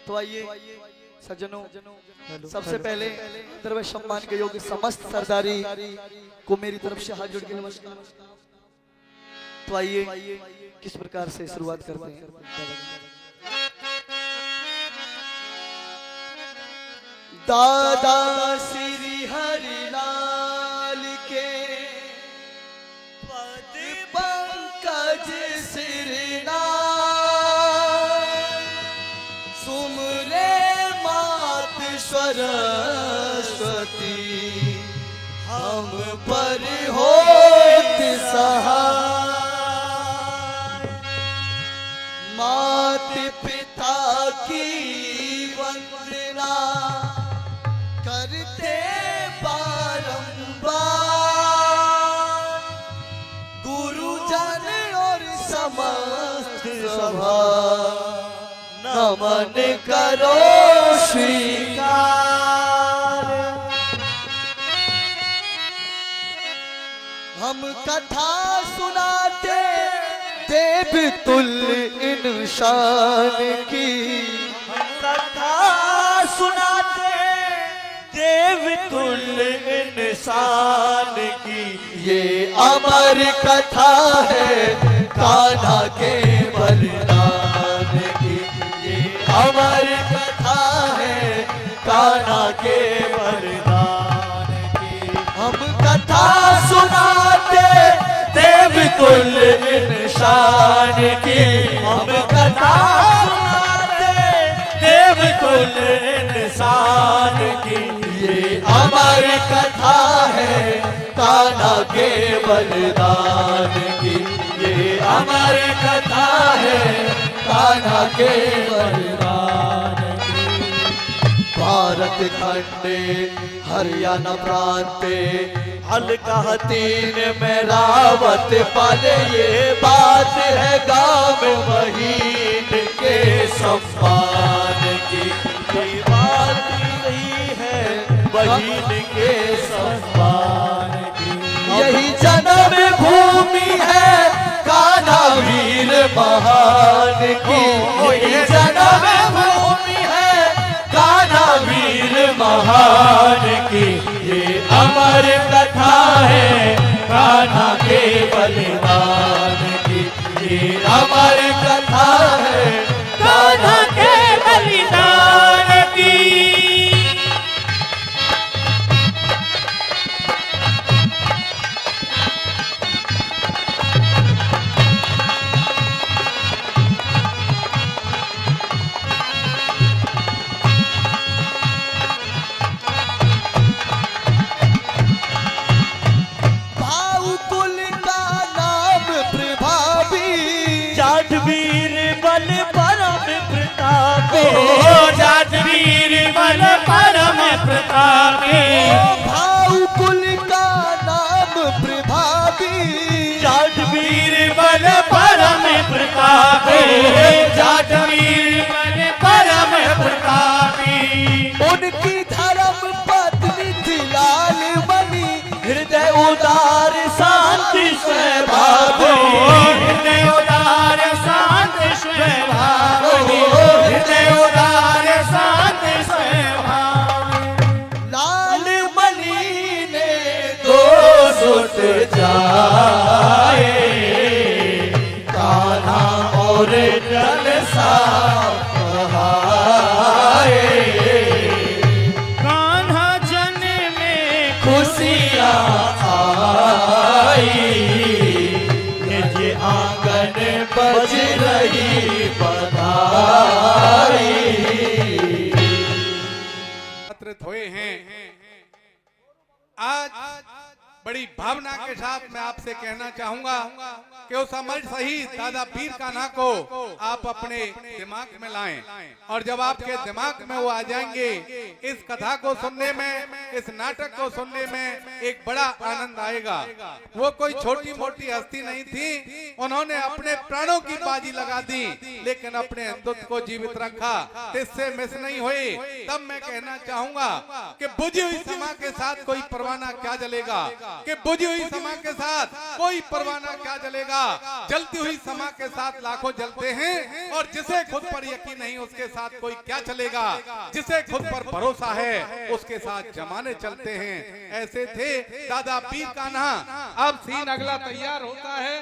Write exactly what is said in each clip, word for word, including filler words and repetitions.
तो आइए सज्जनों, सबसे पहले दरबार सम्मान के योग्य समस्त सरदारी को मेरी तरफ से हाथ जोड़ के नमस्कार। तो आइए किस प्रकार से शुरुआत करते हैं। दादा श्री हरिलाल के पद पंकज सिरनाथ, सुमरे मात सरस्वती, हम पर होत सहाय। मात पिता की वंदना करते बारंबार, गुरुजन और समस्त सभा, नमन करो स्वीकार। हम कथा सुनाते देव तुल्य इंसान की। हम कथा सुनाते देव तुल्य इंसान की। ये अमर कथा है कान्हा के बलिदान की। ये अमर कथा है कान्हा के बलिदान की। हम कथा सुनाते देव तुल्य इंसान की। हम कथा सुनाते देव तुल्य इंसान की। ये अमर कथा है कान्हा के बलिदान की। ये अमर कथा है कान्हा के बलिदान की। भारत खंड हरियाणा प्रांत, हल्का तीन में रावत पाले। ये बात है गांव बहिन के सम्मान की। ये बात नहीं है बहिन के सम्मान की। यही जन्म भूमि है कान्हा वीर महान की। यही जन्म भूमि है कान्हा वीर महान की। ये अमर कथा है कान्हा के बलिदान की। ये अमर कथा है कान्हा के बलिदान की। भाऊ कुल का नाम प्रभावी, जाट वीर बल परम प्रतापी। ओ जाट वीर बल परम प्रतापी। ओ भाऊ कुल का नाम प्रभावी, जाट वीर बल परम प्रतापी। जाट वीर बल परम प्रतापी। उनकी धर्म पत्नी थी लाल मणि, हृदय उदार शांत स्वभाव। हृदय उदार शांत स्वभाव। हृदय उदार शांत स्वभाव। लाल मणि ने दो सुत जाए, कान्हा और कलसा कहाए। कान्हा जन्मे खुशियाँ आई, निज आंगन बज रही बधाई। एकत्रित हुए हैं। आज बड़ी भावना के साथ मैं आपसे कहना चाहूंगा कि उस अमर शहीद दादा वीर कान्हा को आप अपने दिमाग में लाएं, और जब आपके दिमाग में वो आ जाएंगे, इस कथा को सुनने में, इस नाटक को सुनने में एक बड़ा आनंद आएगा। वो कोई छोटी मोटी हस्ती नहीं थी, उन्होंने अपने प्राणों की बाजी लगा दी, लेकिन अपने हिंदुत्व को जीवित रखा, इससे मिस नहीं हुई। तब मैं कहना चाहूंगा कि बुझी हुई समा के साथ कोई परवाना क्या जलेगा। कि बुझी हुई शमा के साथ कोई परवाना क्या जलेगा, जलती हुई शमा के साथ लाखों जलते हैं, और जिसे खुद पर यकीन नहीं उसके साथ कोई क्या चलेगा, जिसे खुद पर भरोसा है उसके साथ जमाने चलते हैं। ऐसे थे दादा पीर कान्हा। अब सीन अगला तैयार होता है।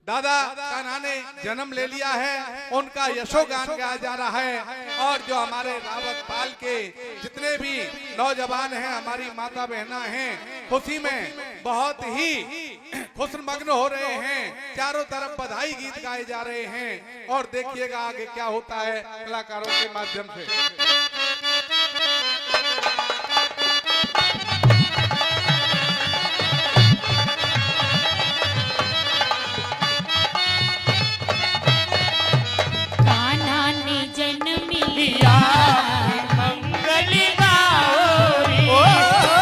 दादा कान्हा ने जन्म ले लिया है, उनका यशोगान गाया जा रहा है। और जो हमारे रावत पाल के जितने भी नौजवान हैं, हमारी माता बहना हैं, खुशी में बहुत ही खुशमग्न हो रहे हैं। चारों तरफ बधाई गीत गाए जा रहे हैं। और देखिएगा आगे क्या होता है कलाकारों के माध्यम से। कान्हा ने जन्म लिया, मंगल गाओ रे। ओ,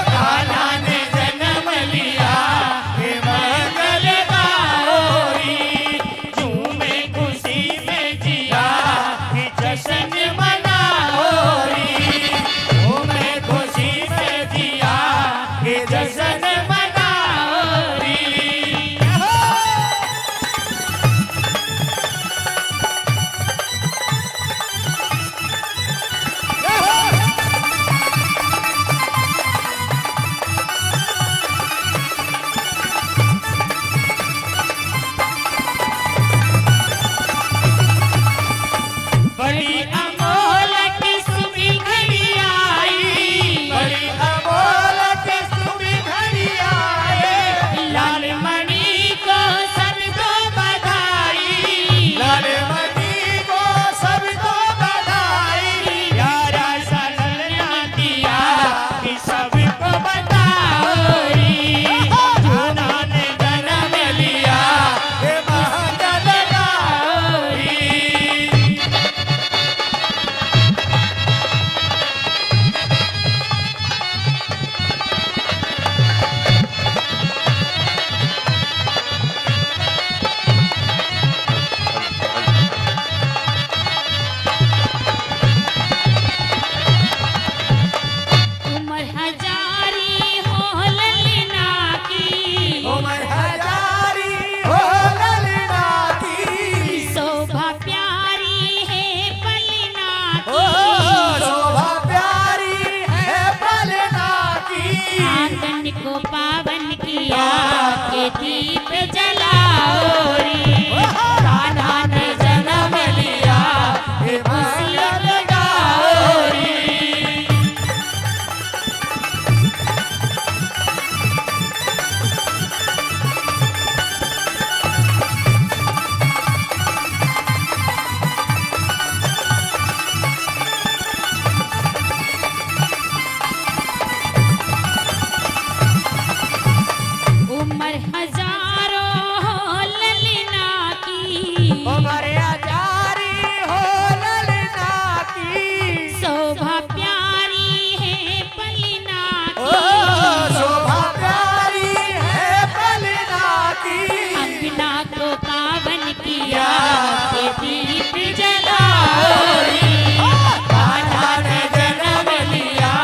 कान्हा ने जन्म लिया, हे मंगल गाओ रे। झूमे खुशी में जिया, हे जश्न मनाओ रे। झूमे खुशी में जिया, हे जश्न मनाओ रे। बड़ी अमोलक सुबह घड़ी आई, बड़ी अमोलक सुबह घड़ी आई। लाल मणि को सबको बधाई, लाल मणि को सबको बधाई। प्यारा सा ललना दिया कि सबको बताओ रे। कान्हा ने जन्म लिया, हे मंगल गाओ रे। उम्र हजारी हो ललना की, उम्र हजारी हो ललना की। शोभा प्यारी है पलना की, ओ, शोभा प्यारी है पलना की। आंगन को पावन किया के दीप जलाओ रे। कान्हा ने जन्म लिया, हे खुशी गाओ रे। उम्र हजारों हो ललना की, उम्र हजारी हो ललना की। शोभा प्यारी है पलना की, ओ, शोभा प्यारी है पलना की। अंगना को पावन किया के दीप जलाओ रे। कान्हा ने जन्म लिया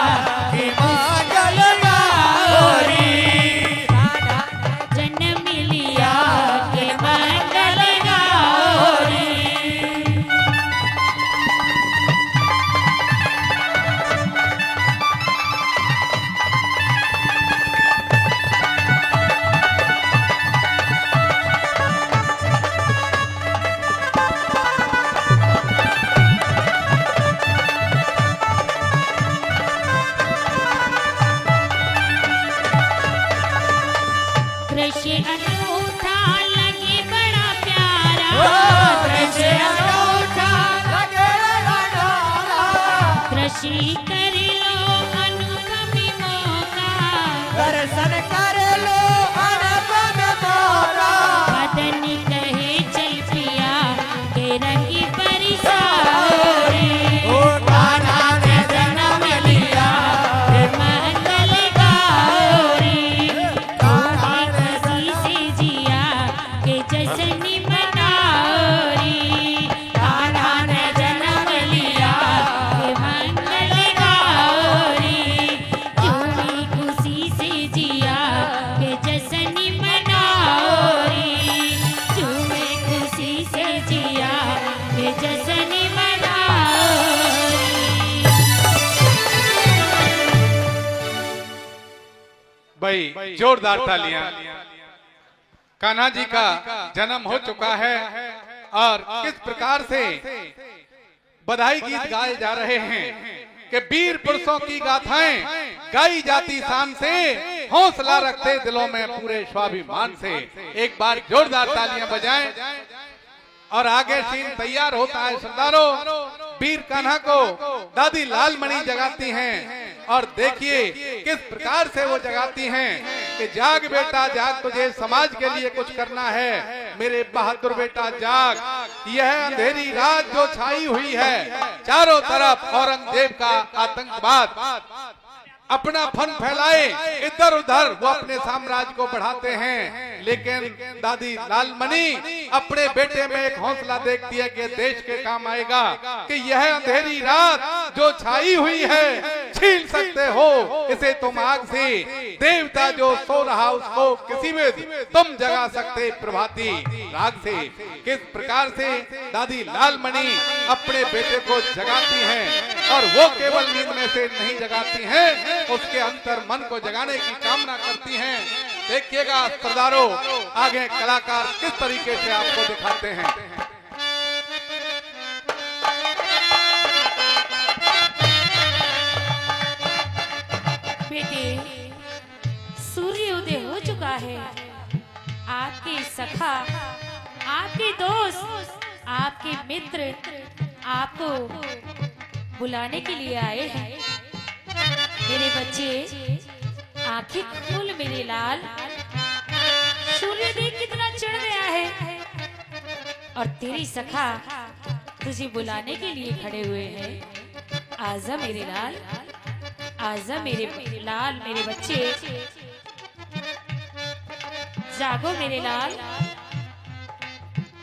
कि मंगल गाओ रे। जन्म लिया के मंगल गाओ रे। दृश्य अनूठा लगे बड़ा प्यारा। ओ, दृश्य अनूठा लगे बड़ा प्यारा। दृश्य कर लो अनुपम मौका। दर्शन कर लो अनुपम मौका। मदन कहे चल पिया के रंग बरसाओ रे। ओ कान्हा ने जन्म लिया, हे मंगल गाओ रे। कान्हा ने खुशी से जिया के जश्न मनाओ रे। कान्हा ने जन्म लिया, हे मंगल भाई, जोरदार तालियां। कान्हा जी का जन्म हो चुका है और किस प्रकार से बधाई गीत गाए जा रहे हैं कि वीर पुरुषों की गाथाएं गाई जाती शान से, हौसला रखते दिलों में पूरे स्वाभिमान से। एक बार जोरदार तालियां बजाएं। और आगे सीन तैयार होता है श्रद्धालुओं, वीर कान्हा को दादी लालमणि जगाती हैं और देखिए किस प्रकार से वो जगाती हैं कि जाग बेटा जाग, तुझे समाज के लिए कुछ करना है, मेरे बहादुर बेटा जाग। यह अंधेरी रात जो छाई हुई है, चारों तरफ औरंगजेब का आतंकवाद अपना फन फैलाए, इधर उधर वो अपने साम्राज्य को बढ़ाते हैं, लेकिन दादी लालमणि अपने बेटे में एक हौसला देखती है कि देश के काम आएगा, कि यह अंधेरी रात जो छाई हुई है, छीन सकते हो इसे तुम आग से, देवता जो सो रहा उसको किसी में तुम जगा सकते प्रभाती राग से। किस प्रकार से दादी लालमणि अपने बेटे को जगाती हैं और वो केवल नींद में से नहीं जगाती हैं, उसके अंतर मन को जगाने की कामना करती हैं। देखिएगा श्रद्धालुओं, आगे कलाकार किस तरीके से आपको दिखाते हैं। बेटे, सूर्योदय हो चुका है। आपके सखा, आपके दोस्त, आपके मित्र आपको बुलाने के लिए आए हैं। मेरे बच्चे, आंखें खोल मेरे लाल, सूर्योदय कितना चढ़ गया है और तेरी सखा तुझे बुलाने के लिए खड़े हुए हैं। आजा मेरे लाल, आजा मेरे लाल, मेरे बच्चे। जागो मेरे लाल,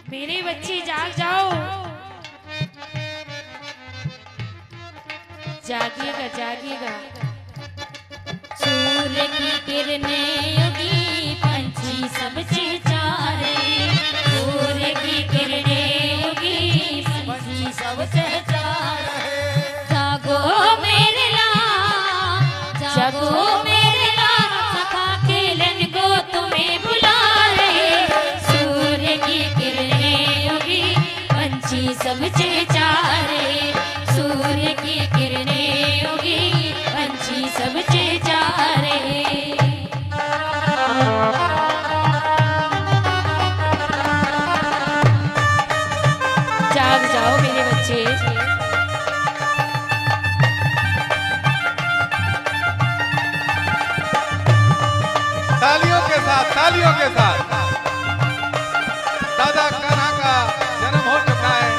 मेरे बच्चे जाग जाओ। जागिएगा, जागिएगा। सूर्य की किरणें उगी, पंछी सब चहचहा रहे। सूर्य की किरणें उगी, पंछी सब चहचहा रहे। जागो मेरे लाल, जागो मेरे लाल, सखा खेलन को तुम्हें बुला रहे। सूर्य की किरणें उगी, पंछी सब चहचहा रहे। सूर्य की किरणें उगी, पंछी सब चहचहा रहे। जाग जाओ मेरे बच्चे। तालियों के साथ, तालियों के साथ। दादा कान्हा का जन्म हो चुका है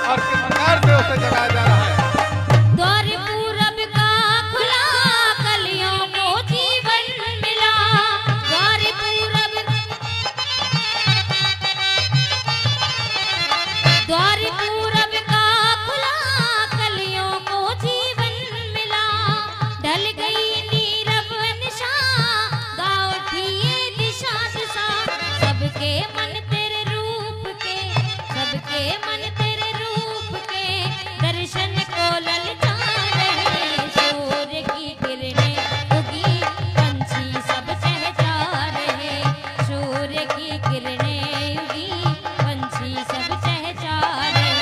और किस प्रकार से उसे जगाया जा रहा है। द्वार पूरब का खुला, कलियों को जीवन मिला। द्वार पूरब, द्वार पूरब का खुला, कलियों को जीवन मिला। ढल गई नीरव निशा, गाँव उठी ये दिशा दिशा। सबके मन तेरे रूप के, सबके मन तेरे रूप के दर्शन को ललचा रहे। सूर्य की किरणें उगी, पंछी सब चहचहा रहे। सूर्य की किरणें उगी, पंछी सब चहचहा रहे।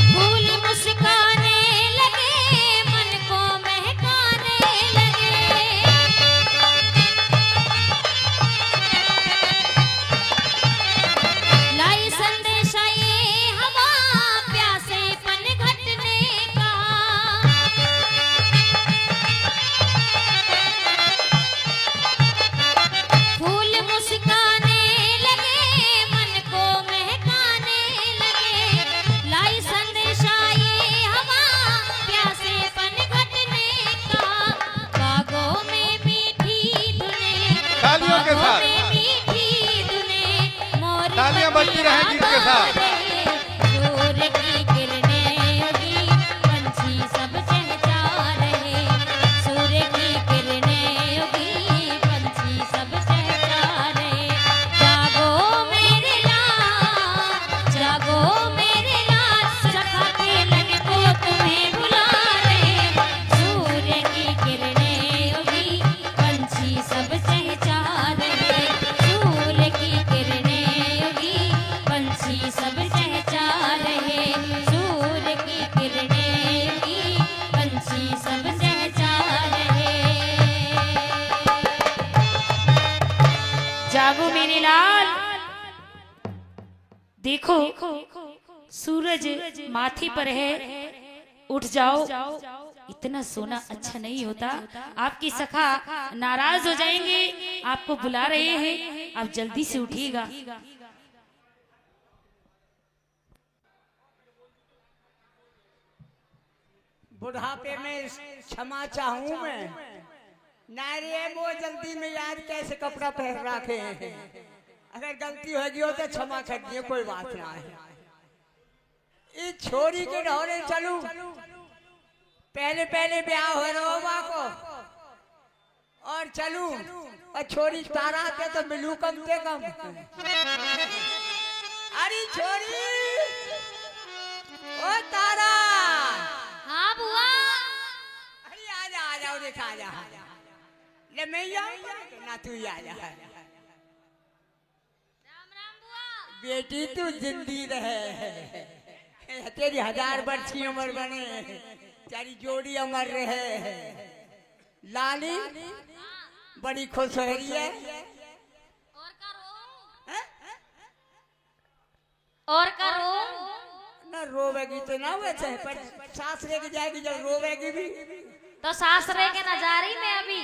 फूल मुस्काने लगे, मन को महकाने लगे। लाई संदेशा ये हवा, प्यासेपन घटने का। फूल मुस्काने लगे, मन को महकाने लगे। लाई संदेशा ये हवा, प्यासेपन घटने का। बागों में मीठी धुनें, तालियों के बागों साथ। में मीठी धुनें, मोर तालियां बजती रहें गीत के साथ। सूर्य की किरण लाल, देखो, सूरज माथे पर है, उठ जाओ। इतना सोना अच्छा नहीं होता, आपकी सखा नाराज हो जाएंगे, आपको बुला रहे हैं, आप जल्दी से उठिएगा। बुढ़ापे में क्षमा चाहूं मैं। ना रे, वो जल्दी में यार कैसे कपड़ा पहन रखे हैं। अगर गलती होगी हो तो क्षमा कर दिए, कोई बात ना है। इस छोरी के ढोरे चलू, पहले पहले ब्याह हो रहा को। और चलू, और छोरी तारा के तो मिलू कम से कम। अरे छोरी, ओ तारा। हाँ बुआ। अरे आजा, आजा, उरे आ जा। ले मैं ही आऊं, ना तू ही आ जा। राम राम बुआ। बेटी तू जिंदी रहे, तेरी हजार वर्ष की उम्र बने, तेरी जोड़ी अमर रहे। लाली बड़ी खुश हो रही है। और का रो? हैं? और का रो? ना रोवेगी तो ना वैसे, पर सासरे की जाएगी जब रोवेगी भी। तो सासरे के ना जा रही मैं अभी,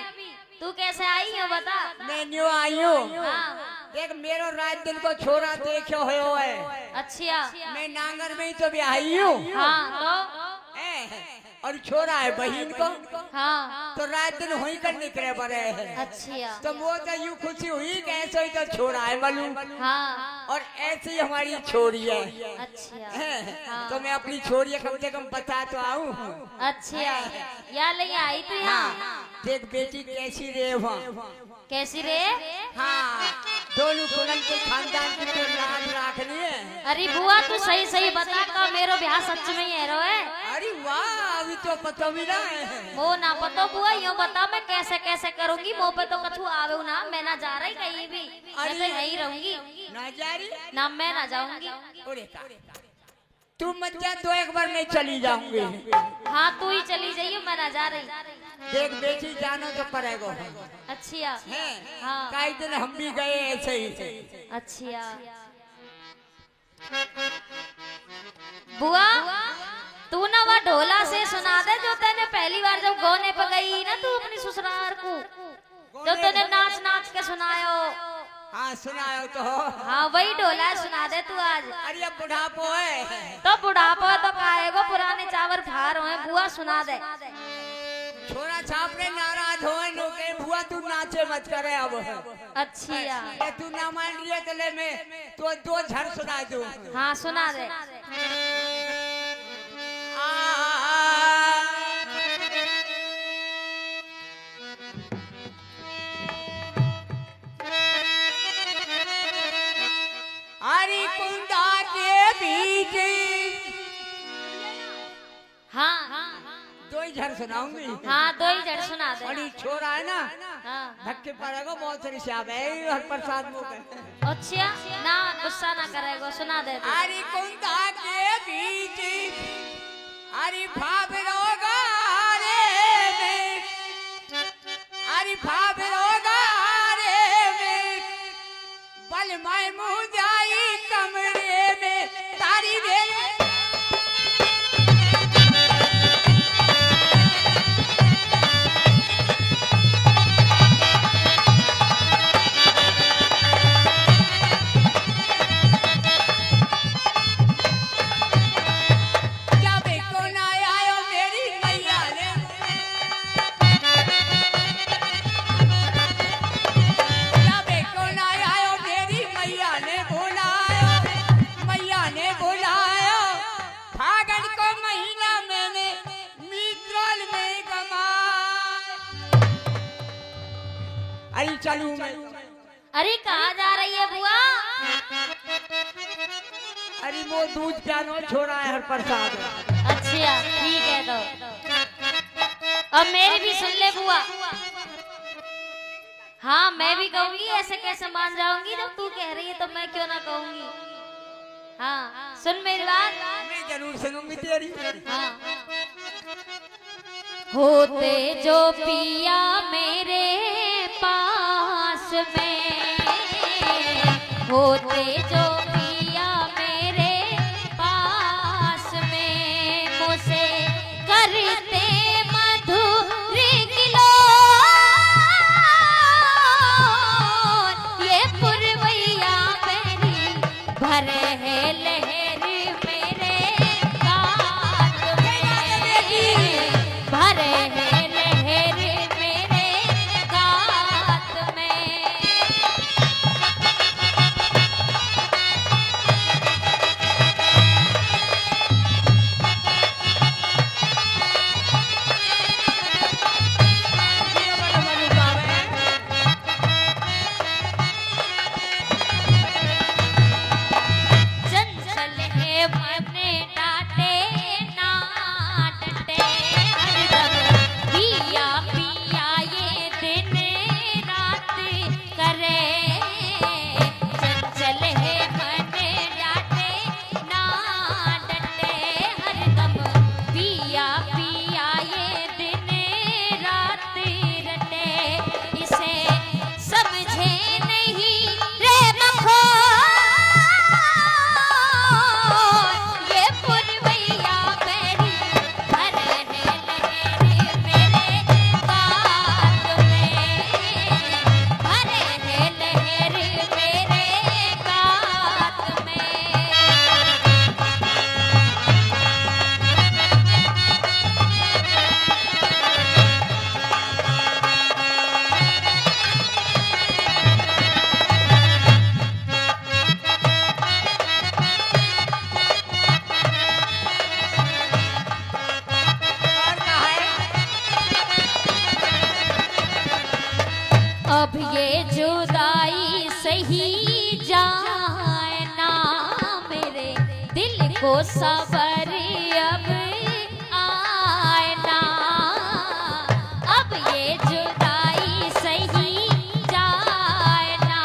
तू कैसे आई हो बता? मैं न्यू आई हूँ। हाँ। देख, मेरो रात दिन को छोरा देख्यो होयो है। अच्छा। मैं नांगर में ही तो भी आई हूँ। हाँ, तो? ए, और छोरा है बहन को। हाँ। तो रात दिन हुई कर निकले बड़े हैं। अच्छा। तो वो तो यूं खुशी हुई कि ऐसे ही तो छोरा है मालूम। हाँ। और ऐसे ही हमारी छोरी है। अच्छा। हैं? हाँ। तो मैं अपनी छोरी कम से कम बता तो आऊं। अच्छा। हैं? या ले आई तू यहाँ। हाँ। देख बेटी कैसी रे वहाँ। कैसी रे? हाँ, दोनों कुलन के खानदान की तो लाज राखनी है। अरे बुआ, तू सही सही बता, का मेरो ब्याह सच में ही है रो है? अरे वाह, अभी तो पता भी ना है। वो ना पता बुआ, यूं बता मैं कैसे कैसे करूंगी, मो पे तो कछु आवे ना, मैं ना जा रही कहीं भी, मैं अरे तो यहीं रहूंगी। ना जा रही? ना, मैं ना जाऊंगी। अरे का? तू मत जा, तो एक बार मैं चली जाऊंगी। हाँ, तू ही चली जाइयो, मैं ना जा रही। देख बेटी, जानो तो पड़ेगो। अच्छा। हैं? हाँ। कई दिन हम भी गए ऐसे ही। अच्छा। बुआ, तू ना वह ढोला से सुना दे जो तैने पहली बार जब गोने पे गई ना तू अपनी ससुराल को। जो तूने नाच नाच के सुनायो। हाँ, सुनायो तो। हाँ, वही ढोला सुना दे तू आज। अरे, अब बुढ़ापो है। तो बुढ़ापो तो काहे को, पुराने चावर फार होए, बुआ सुना दे। छोरा छापरे नाराज होए, नो के, "बुआ तू नाचे मत करे अब।" अच्छा। ये तू ना मान रही है, तो ले मैं तो दो झर सुना दूं। हाँ, सुना दे। आ, हरी कुंदा के बीच। हाँ। दो ही झर सुनाऊंगी। हाँ, दो ही झर सुना दे। और ये छोरा है ना, हाँ। धक्के पड़ेगा, बहुत सारी शाद है, ये हर प्रसाद मुंह पे। अच्छा, ना गुस्सा ना करेगो, सुना दे तू। हरी कुंदा के बीच, हरी भावरो गारे में, हरी भावरो गारे में, बल मैं मुँह जाई कमरे में, तारी रे। जब को ना आयो मेरी मैया ने, जब को ना आयो मेरी मैया ने बुलायो, मैया ने बुलायो। फागुन को महीना मैंने मित्रल में गमा। अरे चलू मैं। अरे, कहाँ जा रही है बुआ? अरे, वो दूध प्यानो छोरा है हर प्रसाद। अच्छा, ठीक है तो। अब मेरी भी सुन ले बुआ। हाँ, मैं भी कहूंगी, ऐसे कैसे मान जाऊंगी, जब तू कह रही है तो मैं क्यों ना कहूंगी। हाँ, सुन मेरी बात। मैं जरूर सुनूंगी तेरी। हाँ। होते जो पिया मेरे पास में, होते जो पिया मेरे पास में, मुझसे करते मधुर गिलोर। ये पुरवैया मेरी भरे है लहर मेरे गात में, भरे है लहर मेरे गात में। चंचल है मन, डांटे ना डटे हरदम, पिया पिया ये दिन रात करे। चंचल है मन, डांटे ना डटे हरदम, पिया पिया ये दिन रात रटे। इसे समझे नहीं रे मखोर, ये पुरवैया मेरी भरे है लहर मेरे गात में, भरे है लहर मेरे गात में। अब ये जुदाई सही जाए ना, मेरे दिल को सबर अब आए ना। अब ये जुदाई सही जाए ना,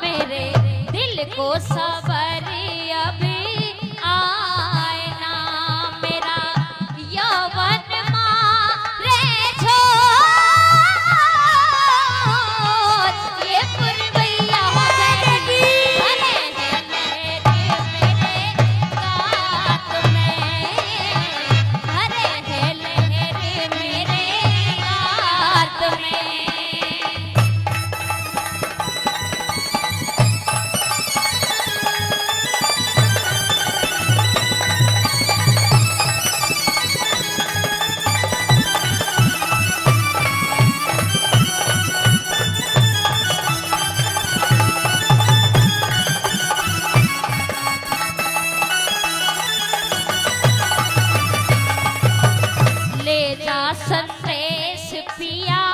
मेरे दिल को सबर अब आए ना। मेरा यौवन मारे छोड़, ये पुरवैया मेरी भरे है लहर मेरे गात में, भरे है लहर मेरे गात में। ले जा संदेश पिया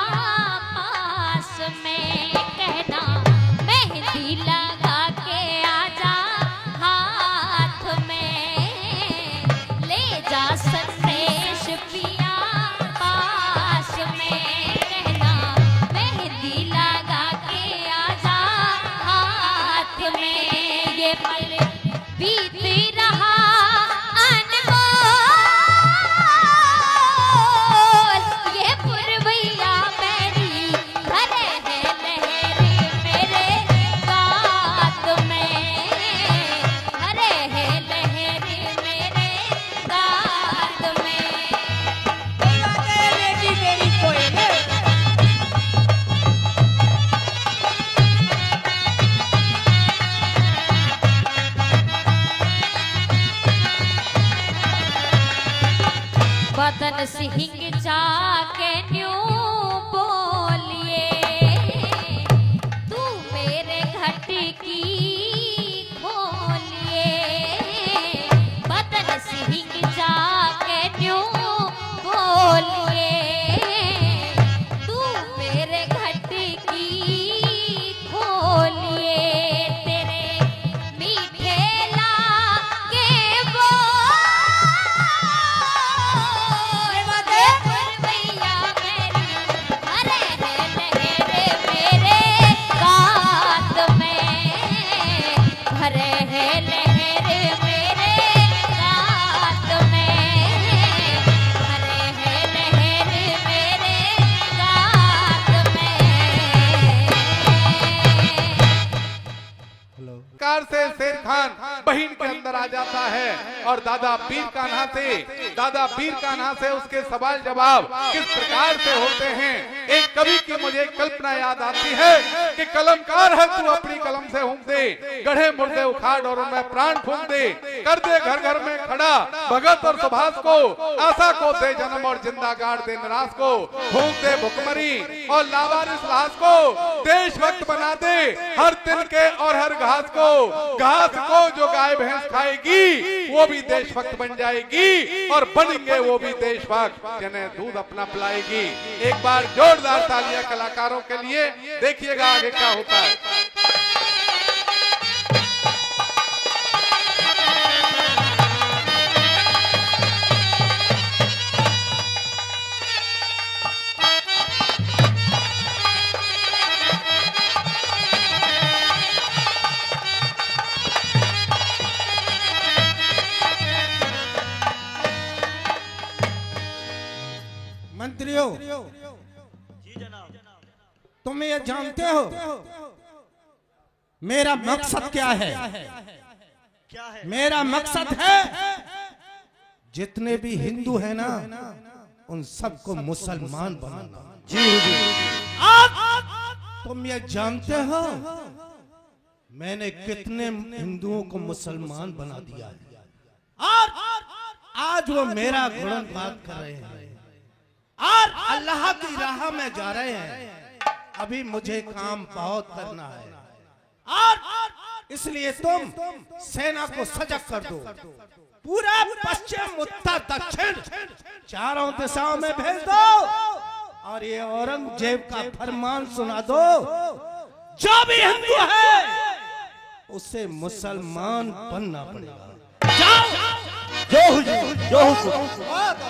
पास में, कहना मेहंदी लगा के आजा हाथ में। ले जा संदेश पिया पास में, कहना मेहंदी लगा के आजा हाथ में। ये पल बीत रहा अनमोल, ये पुरवैया मेरी भरे है लहर मेरे गात में, भरे है लहर मेरे गात में। कोई बात है, बेटी मेरी कोई नहीं। बदन सिंह जाके न्यू बोलिए, तू मेरे घट की खोलिए। बदन सिंह जाके न्यू बोलिए, तू मेरे घट की खोलिए। तेरे मीठे लागे बोल, ये पुरवैया बहिन के अंदर आ जाता है और दादा पीर कान्हा से, दादा पीर कान्हा से उसके सवाल जवाब किस प्रकार से होते हैं। एक कवि की मुझे कल्पना याद आती है कि कलमकार है तू, अपनी कलम से फूंक दे, गढ़े मुर्दे उखाड़ और उनमें प्राण फूंक दे, कर दे घर घर में खड़ा भगत और सुभाष को, आशा को दे जन्म और जिंदा गाड़ दे निराश को, फूंक दे भुखमरी और लावारिस लाश को, देशभक्त बना दे हर तिनके और हर घास को, घास को जो गाय भैंस खाएगी वो भी देशभक्त बन जाएगी और बनेंगे वो भी देशभक्त जिन्हें दूध अपना पिलाएगी। एक बार जोरदार तालियां कलाकारों के लिए। देखिएगा आगे क्या होता है। मंत्रियों, जी जनाब। तुम ये जानते हो मेरा मकसद क्या है? क्या है? मेरा मकसद है जितने भी हिंदू हैं ना, उन सबको मुसलमान बनाना। जी हुजूर। आज तुम ये जानते हो मैंने कितने हिंदुओं को मुसलमान बना दिया है? और आज वो मेरा गुणगान कर रहे हैं और अल्लाह की राह में जा रहे हैं। अभी मुझे काम बहुत करना है और इसलिए तुम सेना को सजग कर दो। पूरा पश्चिम, उत्तर, दक्षिण, चारों दिशाओं में भेज दो और ये औरंगजेब का फरमान सुना दो, जो भी हिंदू है उसे मुसलमान बनना पड़ेगा। जाओ। जो हुजूर, जो हुजूर।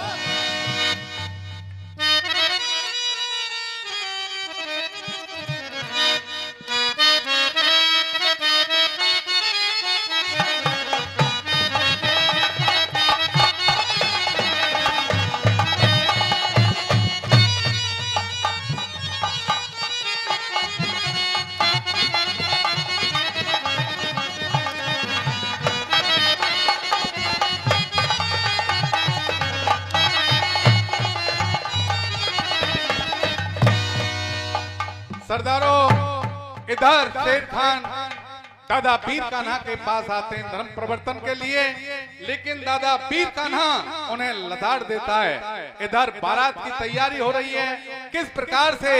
सरदारों, इधर शेर खान दादा पीर कान्हा के पास आते हैं धर्म प्रवर्तन के लिए, लेकिन दादा पीर कान्हा उन्हें लताड़ देता है। इधर बारात की तैयारी हो रही है, किस प्रकार से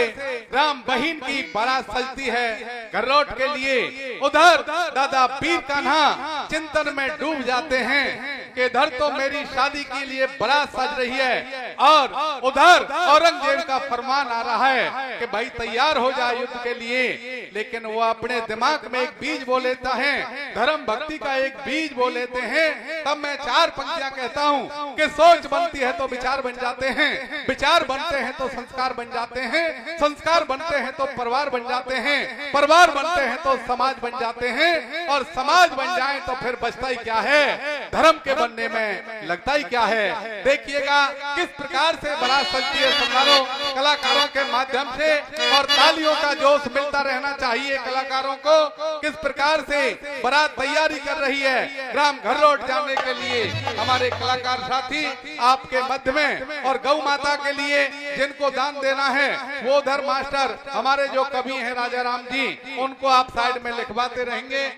राम बहिन की बारात सजती है घर्रोट के लिए, उधर दादा पीर कान्हा चिंतन में डूब जाते हैं कि इधर तो मेरी शादी के लिए बारात सज रही है और उधर औरंगजेब का फरमान आ रहा है कि भाई तैयार हो जा युद्ध के लिए। लेकिन वो अपने दिमाग में एक बीज बो लेता है, धर्म भक्ति का एक बीज बो लेते हैं। तब मैं चार पंक्तियां कहता हूँ कि सोच बनती है तो विचार बन जाते हैं, विचार बनते हैं तो संस्कार बन जाते हैं, संस्कार बनते हैं तो परिवार बन जाते हैं, परिवार बनते हैं तो समाज बन जाते हैं, और समाज बन जाए तो फिर बचता ही क्या है? धर्म के बनने में लगता ही क्या है? देखिएगा किस प्रकार से बारात सजती है, समारोह कलाकारों के माध्यम से, और तालियों का जोश मिलता रहना चाहिए कलाकारों को। किस प्रकार से बारात तैयारी कर रही है ग्राम घर्रोट जाने के लिए। हमारे कलाकार साथी आपके मध्य में, और गौ माता के लिए जिनको दान देना है, वो उधर मास्टर हमारे जो कवि हैं राजा राम जी, उनको आप साइड में लिखवाते रहेंगे।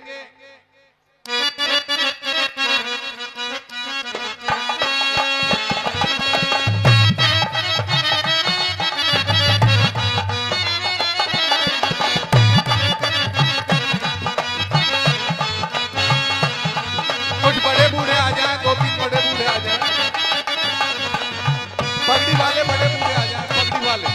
कुछ बड़े बूढ़े आ जाएं, दो तीन बड़े बूढ़े आ जाएं। पगड़ी वाले बड़े बूढ़े आ जाएं, पगड़ी वाले।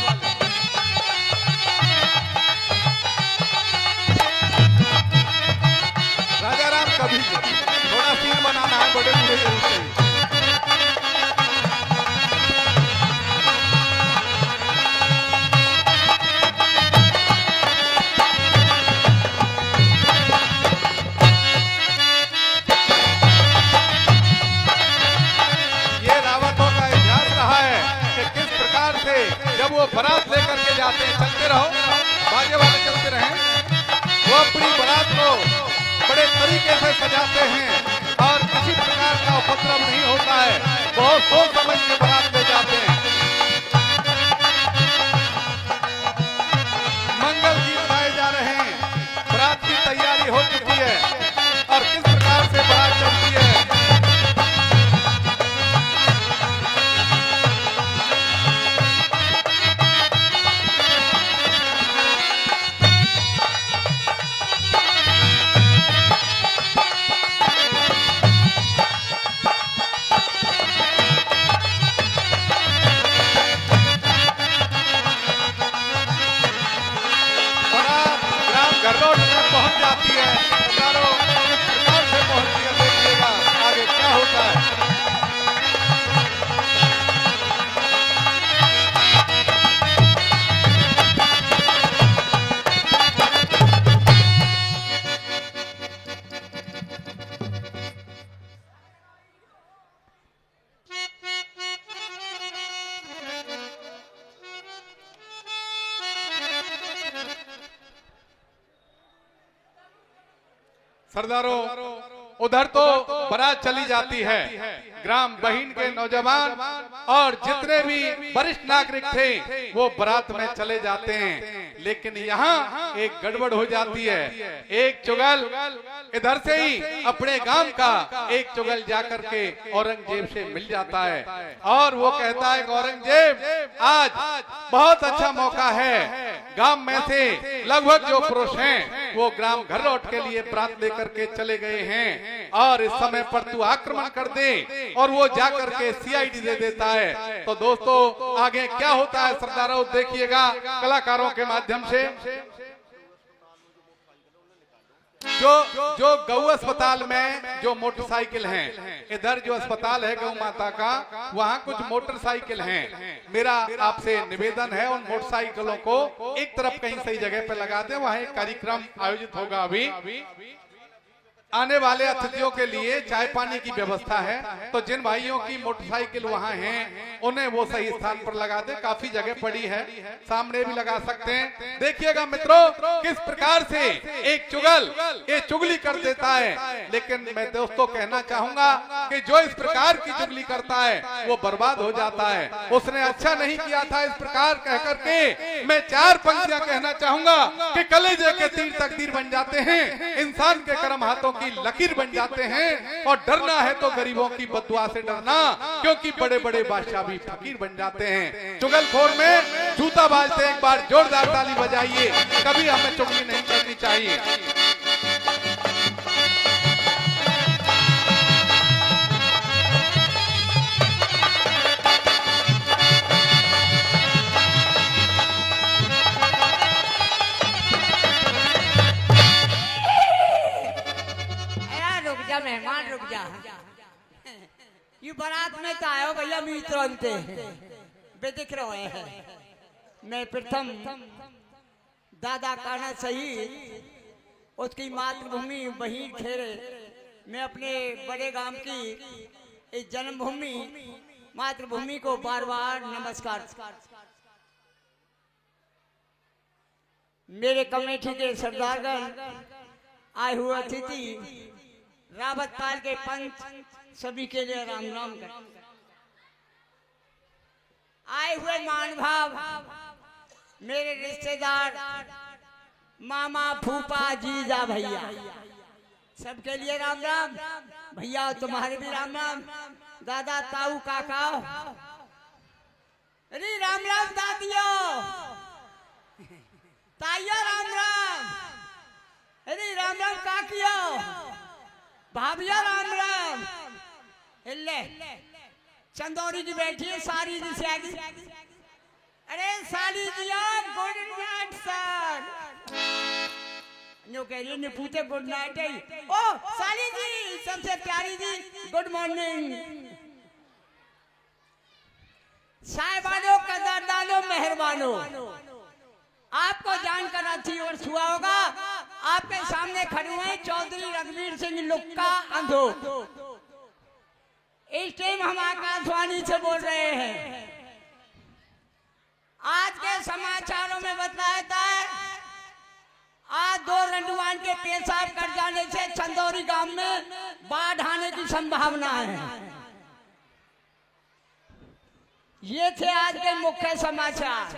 राजा राम कभी थोड़ा सीन बनाना है, बड़े बूढ़े जरूर चाहिए। ये रावतों का इतिहास रहा है कि किस प्रकार से जब वो बारात लेकर के जाते हैं, चलते रहो, बाजे वाले चलते रहें, वो अपनी बारात को बड़े तरीके से सजाते हैं और किसी प्रकार का उपद्रव नहीं होता है। बहुत सोच समझ के बारात ले जाते हैं। मंगल गीत गाए जा रहे हैं। बारात की तैयारी हो चुकी है और किस प्रकार से बारात चलती है। बारात ग्राम घरलोट में पहुंच जाती है। हजारों प्रकार से पहुंचती है। देखिएगा आगे क्या होता है। सरदारों, उधर तो बारात चली जाती है, ग्राम बहिन के नौजवान और जितने भी वरिष्ठ नागरिक थे, वो बारात में चले जाते हैं। लेकिन यहाँ एक गड़बड़ हो जाती है। एक चुगल इधर से ही अपने गांव का एक चुगल जाकर के औरंगजेब से मिल जाता है और वो कहता है कि औरंगजेब, आज बहुत अच्छा मौका है, गांव में से लगभग जो पुरुष हैं वो ग्राम घरलोट के लिए बारात लेकर के चले गए हैं और इस समय पर तू आक्रमण कर दे और वो जाकर के सीआईडी दे देता है। तो दोस्तों, आगे क्या होता है सरदारों, देखिएगा कलाकारों के माध्यम से। जो जो गौ अस्पताल में जो मोटरसाइकिल हैं, इधर जो अस्पताल है गौ माता का, वहाँ कुछ मोटरसाइकिल हैं। मेरा आपसे निवेदन है उन मोटरसाइकिलों को एक तरफ कहीं सही जगह पे लगा दें, वहाँ एक कार्यक्रम आयोजित होगा अभी। आने वाले अतिथियों के लिए चाय पानी की व्यवस्था है, तो जिन भाइयों की मोटरसाइकिल वहाँ हैं, उन्हें वो सही स्थान पर लगा दें। काफी जगह पड़ी है, सामने भी लगा सकते हैं। देखिएगा मित्रों, किस प्रकार से एक चुगल ये चुगली कर देता है। लेकिन मैं दोस्तों कहना चाहूंगा कि जो इस प्रकार की चुगली करता है वो बर्बाद हो जाता है। उसने अच्छा नहीं किया था इस प्रकार कह करके मैं चार पंक्तियां कहना चाहूंगा कि कलेजे के तीर तकदीर बन जाते हैं, इंसान के कर्म हाथों की लकीर बन जाते हैं, और डरना है तो गरीबों की बद्दुआ से डरना, क्योंकि बड़े बड़े बादशाह भी फकीर बन जाते हैं। चुगलखोर में जूता बाजते, एक बार जोरदार ताली बजाइए, कभी हमें चुगली नहीं करनी चाहिए। अरे रुक जा मेहमान, रुक जा। ये बारात में तो आयो भैया, मी तुरंत बेदिख रहे हैं। मैं प्रथम दादा काना सही, उसकी मातृभूमि बहिर खेरे, मैं अपने बड़े गांव की इस जन्मभूमि मातृभूमि को बार बार नमस्कार। मेरे कमेटी के सरदारगण, आए हुए अतिथि, रावतपाल के पंच, सभी के लिए राम राम कर। आए हुए महानुभाव, मेरे रिश्तेदार, मामा, फूफा, जीजा, भैया, सबके लिए राम राम। भैया, तुम्हारे भी राम राम। दादा, ताऊ, काका, अरे राम राम दादियो, ताइयो राम राम, अरे राम राम काकियो, भाभियो राम राम। ले चंदौरी जी बैठी है, सारी जी से आगे। अरे साली जी, गुड नाइट सर। न्यू कह रही है, निपूते गुड नाइट है। ओ साली जी, सबसे प्यारी जी, गुड मॉर्निंग। साहिबानो, कदरदानो, मेहरबानो, आपको जानकर अच्छी और छुआ होगा। आपके सामने खड़े हुए हैं चौधरी रघुवीर सिंह लुक्का अंधो। इस टाइम हम आकाशवाणी से बोल रहे हैं। आज के समाचारों में बताया था, आज दो रंडुआन के पेशाब कर जाने से चंदौरी गांव में बाढ़ आने की संभावना है। ये थे आज के मुख्य समाचार।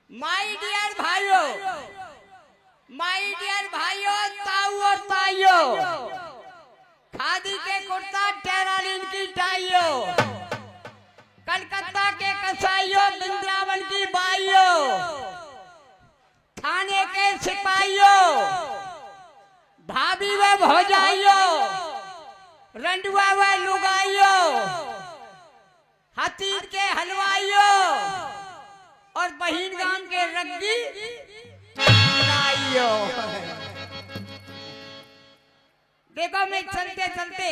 माय डियर भाइयों, माय डियर भाइयों, ताऊ और ताइयों, खादी के कुर्ता, टेरालीन की टाइयों, कलकत्ता के कसाइयों, वृंदावन की बाइयों, थाने के सिपाहियों, भाभी व भौजाइयों, रंडुआ व लुगाइयों, हतीद के हलवाइयों और बहिन गांव के रग्गी नाइयों। देखो, मैं चलते चलते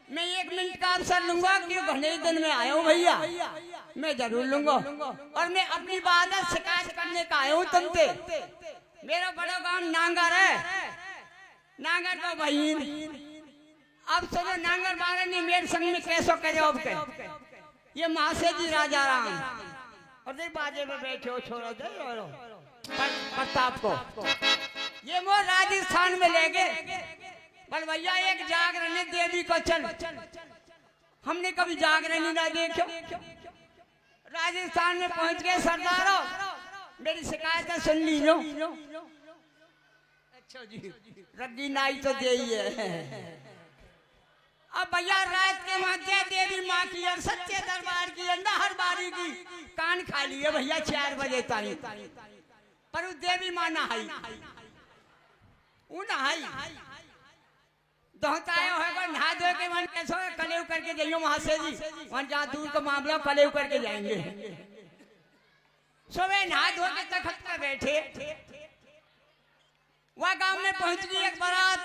मैं एक मिनट का अवसर लूंगा, क्यों घने दिन में आया हूँ भैया, मैं जरूर लूंगा। और मैं अपनी बात है शिकायत करने का आया हूँ तुमसे। मेरा बड़ा गांव नांगर है, नांगर का बहिन। अब सुनो, नांगर बारे ने मेरे संग में कैसो करे अब के। ये महाशय जी राजा राम और देख बाजे में बैठे हो, छोड़ो दे रो, रो। पर-, प्रताप को ये वो राजस्थान में ले गए। पर भैया, एक जागरण ने देवी को चल, हमने कभी जागरण ही ना देखो। राजस्थान में पहुंच गए सरदारो, मेरी शिकायत सुन लीजो। अच्छा जी, रग्गी नाई तो दे ही है। अब भैया, रात के वहां जय देवी माँ की और सच्चे दरबार की और नहर बारी की कान खा लिए भैया, चार बजे ताई। पर वो देवी माँ नहाई, वो नहाई। दोहताया होगा, नहा धो के मन कैसे हो, कलेव करके जाइयो वहां से जी, वहां जहाँ दूर का मामला, कलेव करके जाएंगे। सुबह नहा धो के तखत पे बैठे, वह गांव में पहुंच गई एक बारात,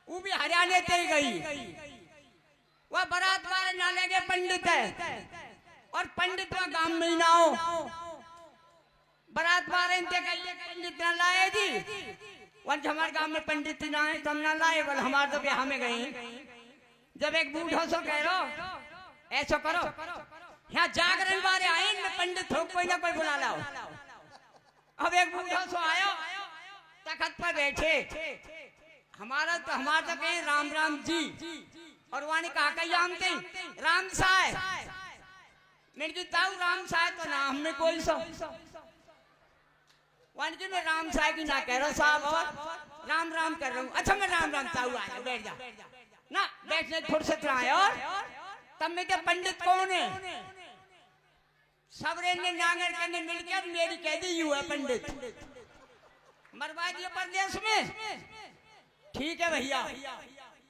वो भी हरियाणा से ही गई। वह बारात वाले ना ले गए पंडित है, और पंडित वह गांव में ही ना हो। बारात वाले इनसे कहिए, "पंडित ना लाए जी।" वन, "हमारे गांव में पंडित ही ना है, तुम ना लाए।" बोले, "हमारे तो ब्याह में गए।" जब एक बूढ़ो सो कह रो, "ऐसो करो, यहाँ जागरण वाले आए, इनमें पंडित हो, कोई ना कोई बुला लाओ।" अब एक बूढ़ो सो आयो, तखत पर बैठे, "हमारा तो, हमारा तो कहीं राम राम जी।" और वाणी कहा कही, "हम थे राम साय।" मैंने की, "ताऊ, राम साय तो ना हमें कोई सो।" वाणी की, "मैं राम साय की ना कह रहा साहब, और राम राम कर रहा हूँ।" "अच्छा, मैं राम राम, ताऊ आ जा, बैठ जा।" ना बैठने की फुर्सत ना आया। और तब मैं क्या, "पंडित कौन है?" सबरे ने नांगर के ने मिलके मेरी कह दी, "यू है पंडित।" मरवा दिए परदेश में। "ठीक है भैया।"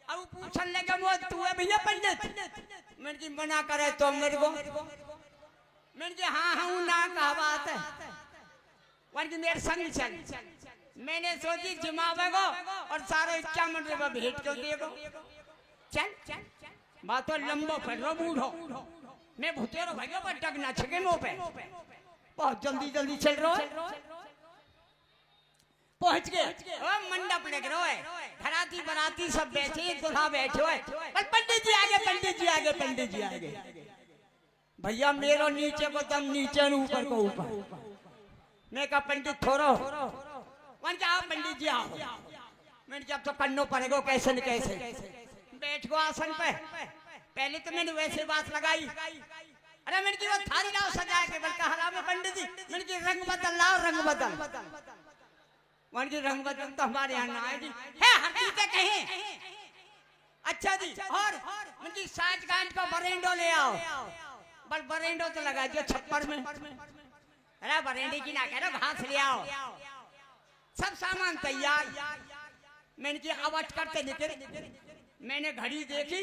अब पूछन लगे, "वो तू है भैया पंडित?" मैंने की, "मना करे तो मेरे को।" मैंने की, "हाँ हाँ, वो ना कहा बात है।" वन की, "मेरे संग चल।" मैंने सोची, "जिमावेगो और सारो इक्यावन रुपये भेंट क्यों देगो?" चल, चल, चल। बात तो लंबो फैल रो बूढ़ो। मैं भुतेरो भैया पर डग ना छके मुंह पे। बहुत जल्दी जल्दी चल रो। पहुंच गए। ओ मंडप लग रो है। घराती बराती सब बैठे, दूल्हा बैठे हुए। पर पंडित जी आगे, पंडित जी आगे, पंडित जी आगे। भैया, मेरो नीचे को दम नीचे न ऊपर को ऊपर। मैं कहा, "पंडित थोरो।" वन कहा, "आओ पंडित जी, आओ।" मैंने कहा, "अब तो करनो पड़ेगो, कैसे न कैसे।" बैठ गो आसन पे। पहले तो मैंने वैसे बात लगाई, "अरे," मैंने की, "वो थारी लाओ सजा के।" बल्कि, "हराम है पंडित जी।" मैंने की, "रंग बदल लाओ, रंग बदल।" वन की, "रंग बदल तो हमारे यहाँ ना है जी।" "है, हर चीज के कहें।" "अच्छा जी।" "और?" "वन की, साठ गांठ का बरेंडो ले आओ।" बल बरेंडो तो लगा दिया छप्पर में। "अरे, बरेंडी की ना कह रहे, घास ले आओ।" सब सामान तैयार। मैंने की, "अब अटकट के निकल।" मैंने घड़ी देखी,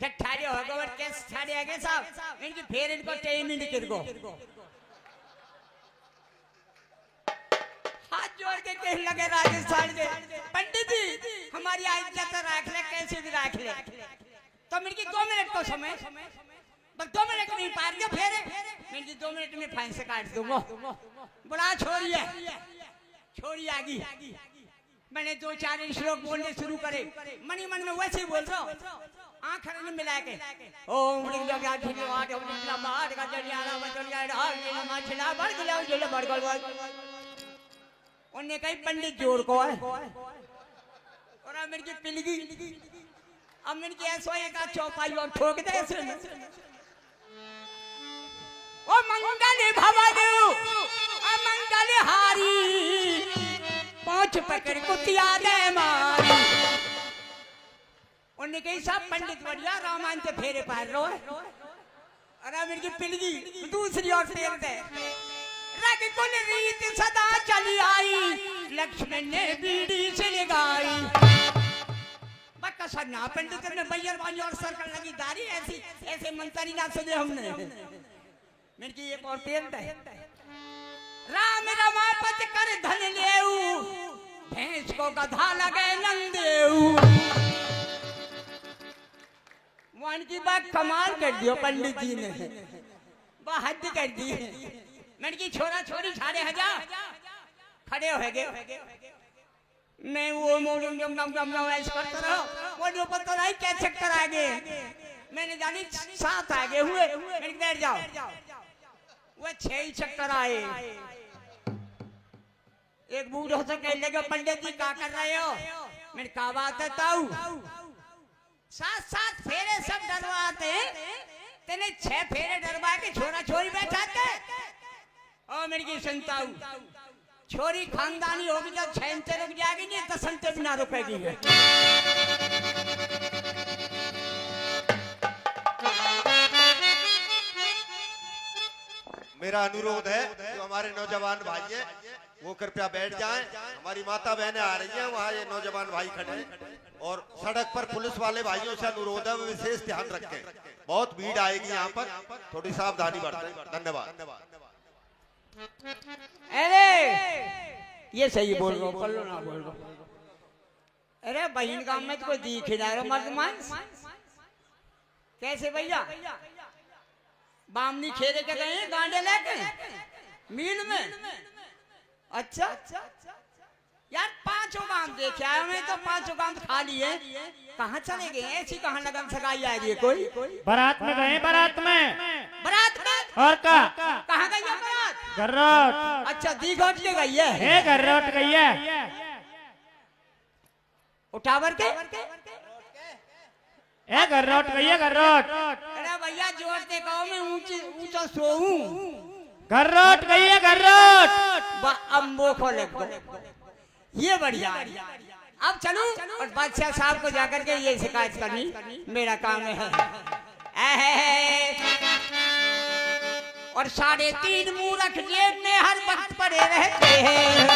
जब ठाड़े हो गए, और कैसे ठाड़े आ गए साहब। मैंने की, "फिर इनको टाइम ही निकल गो।" हाथ जोड़ के कहने लगे राजस्थान के, "पंडित जी, हमारी इज्जत रख ले, कैसे भी रख ले।" तो मैंने की, "दो मिनट को समय।" बस दो मिनट में पार दियो फेरे। मैंने की, "दो मिनट में फांसी काट दूंगा।" बोला, "छोरी है।" छोरी आ गई। मैंने दो चार श्लोक बोलने शुरू करे, मन ही मन में वैसे ही बोल रहा हूँ, आंख रंग मिला के, "ओम लिंग जगह झिलवाट, ओम लिंग लंबाट का जलियाला बजलिया राग लीला माछिला बड़ गिला उजल बड़ गल बड़।" उनने कही, "पंडित जोर को है।" और अब मेरी की पिलगी, अब मेरी की ऐसो एक आध चौपाई और ठोक दे ऐसे में। ओ मंगल भवन अमंगल हारी, पांच पकड़ कुतिया दे मारी। उनने कही, "साहब पंडित बढ़िया रामायण के फेरे पार रो है।" अरे मेरी की पिलगी दूसरी ओर फेर दे। रघुकुल रीत सदा चली आई, लक्ष्मण ने बीड़ी से लगाई। बक्का सन्ना पंडित में बैयर बांझो और सर्कल लगी दारी ऐसी, ऐसे मंत्री ना सुने हमने। मेरी की एक और पेल दे। राम रमापत कर धन लेऊ, भैंस को गधा लगे नंदेऊ। मान की बात कमाल कर दियो पंडित जी ने, बा हद कर दी। मैंने की छोरा छोरी छाड़े हजा खड़े हो गए। मैं वो मोड़ूं जम जम जम जम ऐसे करता रहा, वो जो पता नहीं क्या चक्कर आ गए। मैंने जानी सात आ गए हुए, मैंने कहा, "बैठ जाओ।" वो छह ही चक्कर आए। एक बूढ़ो से कहने लगे, "पंडित जी क्या कर रहे हो?" मैंने कहा, "बात है ताऊ, सात सात फेरे सब डरवाते हैं, तेने छह फेरे डरवा के छोरा छोरी बैठाते।" ओ मेरी की संताऊ, छोरी खानदानी होगी, जब छह ते रुक जाएगी, नहीं दस ते भी ना रुकेगी। मेरा अनुरोध है, जो हमारे नौजवान भाई हैं, वो कृपया बैठ जाएं। हमारी माता बहनें आ रही हैं, वहाँ ये नौजवान भाई खड़े हैं और सड़क पर पुलिस वाले भाइयों से अनुरोध है, वो विशेष ध्यान रखें, बहुत भीड़ आएगी यहाँ पर, थोड़ी सावधानी बरतें। धन्यवाद। अरे ये सही बोल रहा हूँ, कल्लो ना बोल रहा हूँ। अरे बहन का मैं तो कोई दिख ही ना रहा, मर्द मांस। कैसे भैया? बामनी खेरे के गए गांडे लेके मील में। अच्छा यार, पांचों गांव देखे आया मैं तो, पांचों गांव खा लिए। कहाँ चले गए? ऐसी कहाँ लगन सगाई आ रही है कोई? बारात में गए, बारात में। बारात में? और का? कहाँ गई है बारात? घर्रोट। अच्छा, दी घोट के गई है। हे घर्रोट गई है। उठावर के? ए घर्रोट गई है, घर्रोट। अरे भैया, जोर से कहो, मैं ऊंची, ऊंचा सोऊं। घर्रोट गई है, घर्रोट। बा-, अम्बो को लग गो। ये बढ़िया है। अब चलूं और बादशाह साहब को जाकर के ये शिकायत करनी मेरा काम है। ऐ, और साढ़े तीन मूरख जेब में हर वक्त पड़े रहते हैं।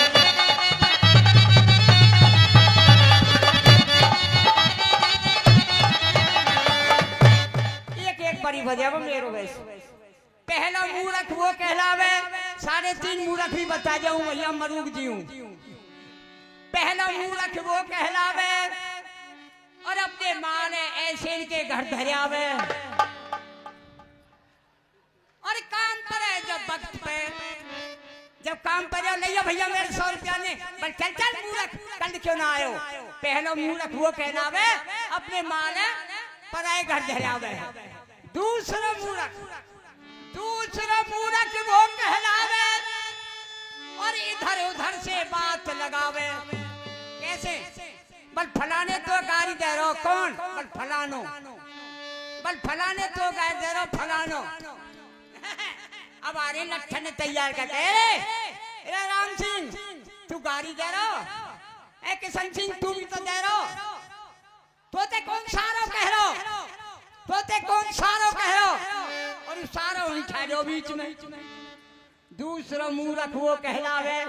एक एक बारी बजाओ मेरो वैसे। पहला मूरख वो कहलावे, साढ़े तीन मूरख भी बता जाऊं भैया, मरूक जी हूं। पहला मूरख वो कहलावे और अपने माल ऐसे इनके घर धरावे। और काम पर है जब वक्त पे, जब काम पर है, ले भैया मेरे सौ रुपया ने, पर चल चल मूरख, कल क्यों ना आयो? पहला मूरख वो कहलावे, अपने माल पराए घर धरावे। दूसरा मूरख, दूसरा मूरख वो कहलावे और इधर उधर से बात लगावे। कैसे? बल फलाने तो गारी दे रहो। कौन? बल फलानो। बल फलाने तो गारी दे रहो, फलानो। अब आ रहे लट्ठन तैयार करके, "ए, ए राम सिंह, तू गारी दे रहो। ए किशन सिंह, तू भी तो दे रहो।" तोते कौन सारो कह रहो? तोते कौन सारो कह रहो? और सारो ही ठहरो बीच में। दूसरा मूरख वो कहलावे,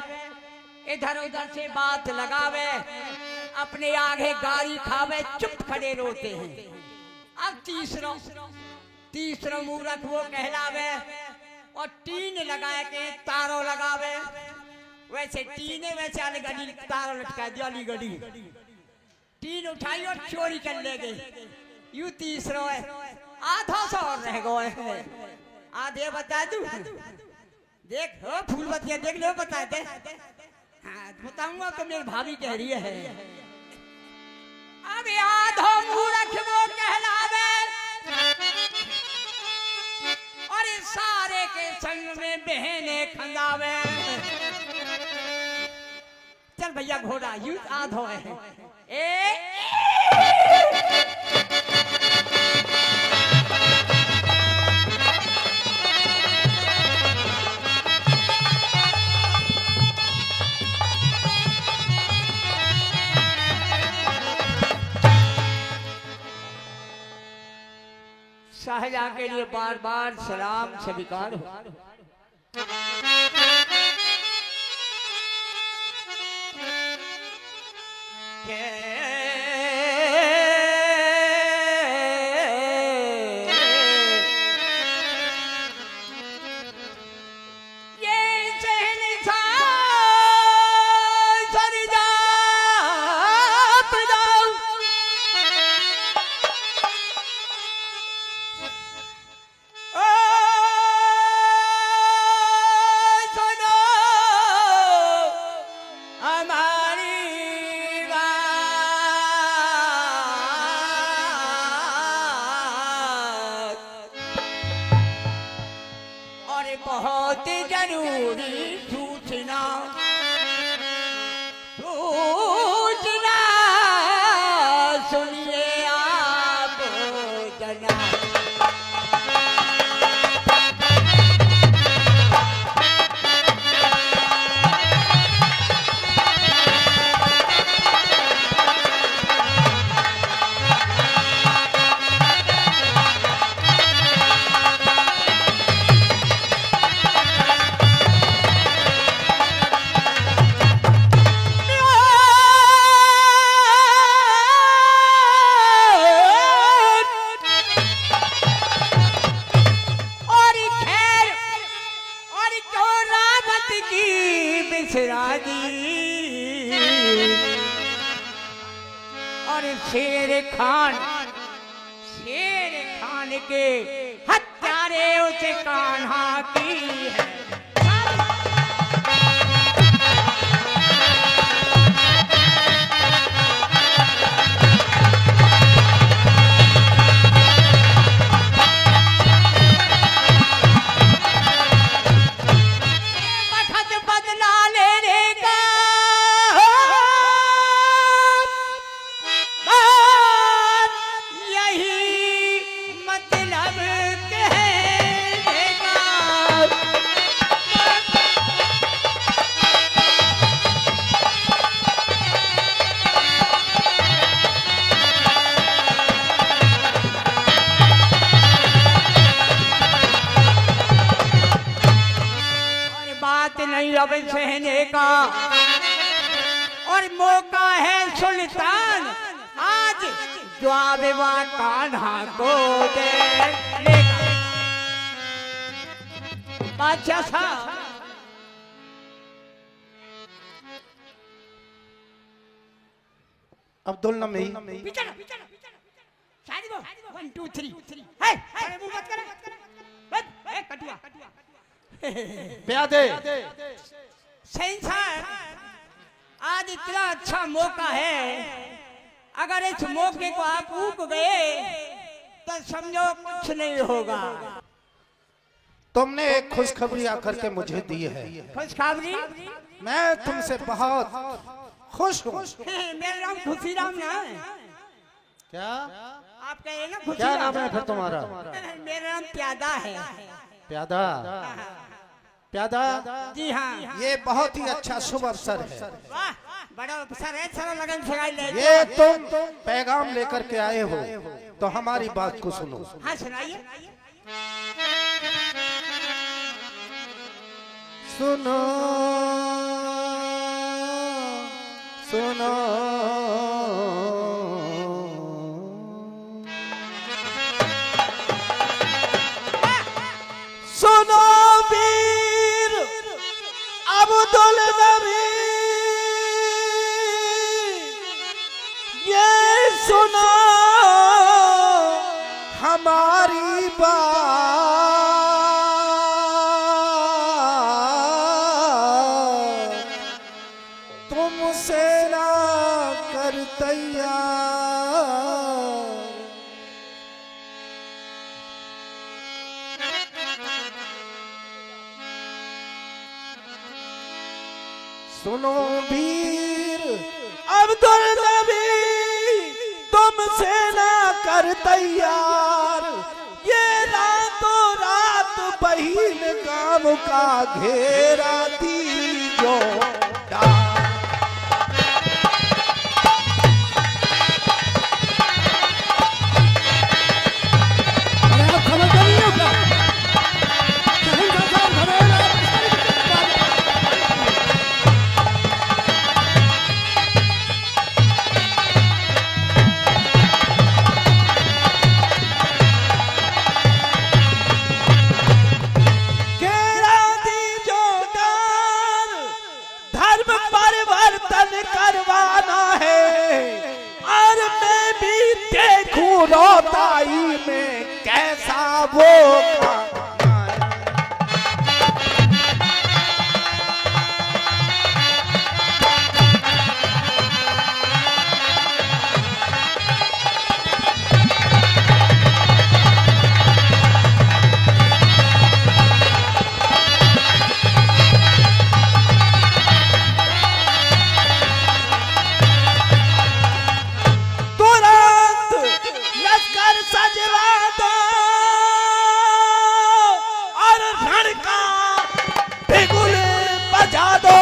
इधर उधर से बात लगावे, अपने आगे गारी खावे, चुप खड़े रोते हैं। अब तीसरा, तीसरा मूरख वो कहलावे और टीन लगा के तारो लगावे। वैसे टीन है, वैसे अलीगढ़ी तारो लटका दिया, अलीगढ़ी। टीन उठाई और चोरी कर ले गए। यू तीसरो है, आधा सौ और रह गए। आधे बता दूं? देख हो फूलबतिया, देख लो, बता दे। हाँ, बताऊंगा तो मेरी भाभी कह रही है। अब आधो मूरख वो कहलावे और इस सारे के संग में बहने खंगावे। घोड़ा यूं आधो है। ए शाहजहाँ के लिए बार बार सलाम स्वीकार हो। ओ सुनो हमारी बात, और बहुत जरूरी सूचना, सूचना सुनिए आप जना। और खैर, और क्यों रावत की बिसरा दी, और शेर खान, शेर खान के हत्यारे उस कान्हा की है। वक्त बदला लेने का बात यही मतलब कहने का। और बात नहीं अब सहने का, और मौका है सुल्तान आज जवाब वा कान्हा को देने का। बादशाह साहब, अब्दुल नमी। पीछे ना, पीछे ना, पीछे ना। शादी वो, one, two, three। है, अरे मुंह मत कर। बस, ए, कटुआ। प्यादे। शहंशाह, आज इतना अच्छा मौका है, अगर इस मौके को आप ऊक गए, तो समझो कुछ नहीं होगा। तुमने एक खुशखबरी आकर के मुझे दी है। खुशखबरी? मैं तुमसे बहुत खुश हूँ। मेरा नाम खुशीराम ना है। क्या? आप कहे ना क्या खुशीराम। नाम है फिर तुम्हारा? मेरा नाम प्यादा है। प्यादा? हाँ। प्यादा? जी हाँ। ये बहुत ही अच्छा शुभ अवसर है। वाह, बड़ा अवसर है, सारा लगन से गाई ले। ये तुम पैगाम लेकर के आए हो, तो हमारी बात को सुनो। हाँ, सुनाइए। सुनो, सुनो, सुनो वीर अब्दुल नबी, ये सुनो हमारी बात, तुमसे ना कर तैयार। सुनो वीर अब्दुल नबी, तुमसे ना कर तैयार, ये रातों रात बहिन गांव का घेरा दीजो डार। अरे, आप समझ नहीं हो क्या? शहंशाह साहब घबरा रहे हैं। घेरा दीजो डार, धर्म परिवर्तन करवाना है। और मैं भी देखूं रोताई में कैसा वो खाना है। तुरंत लश्कर सजवा दो और रण का बिगुल बजा दो।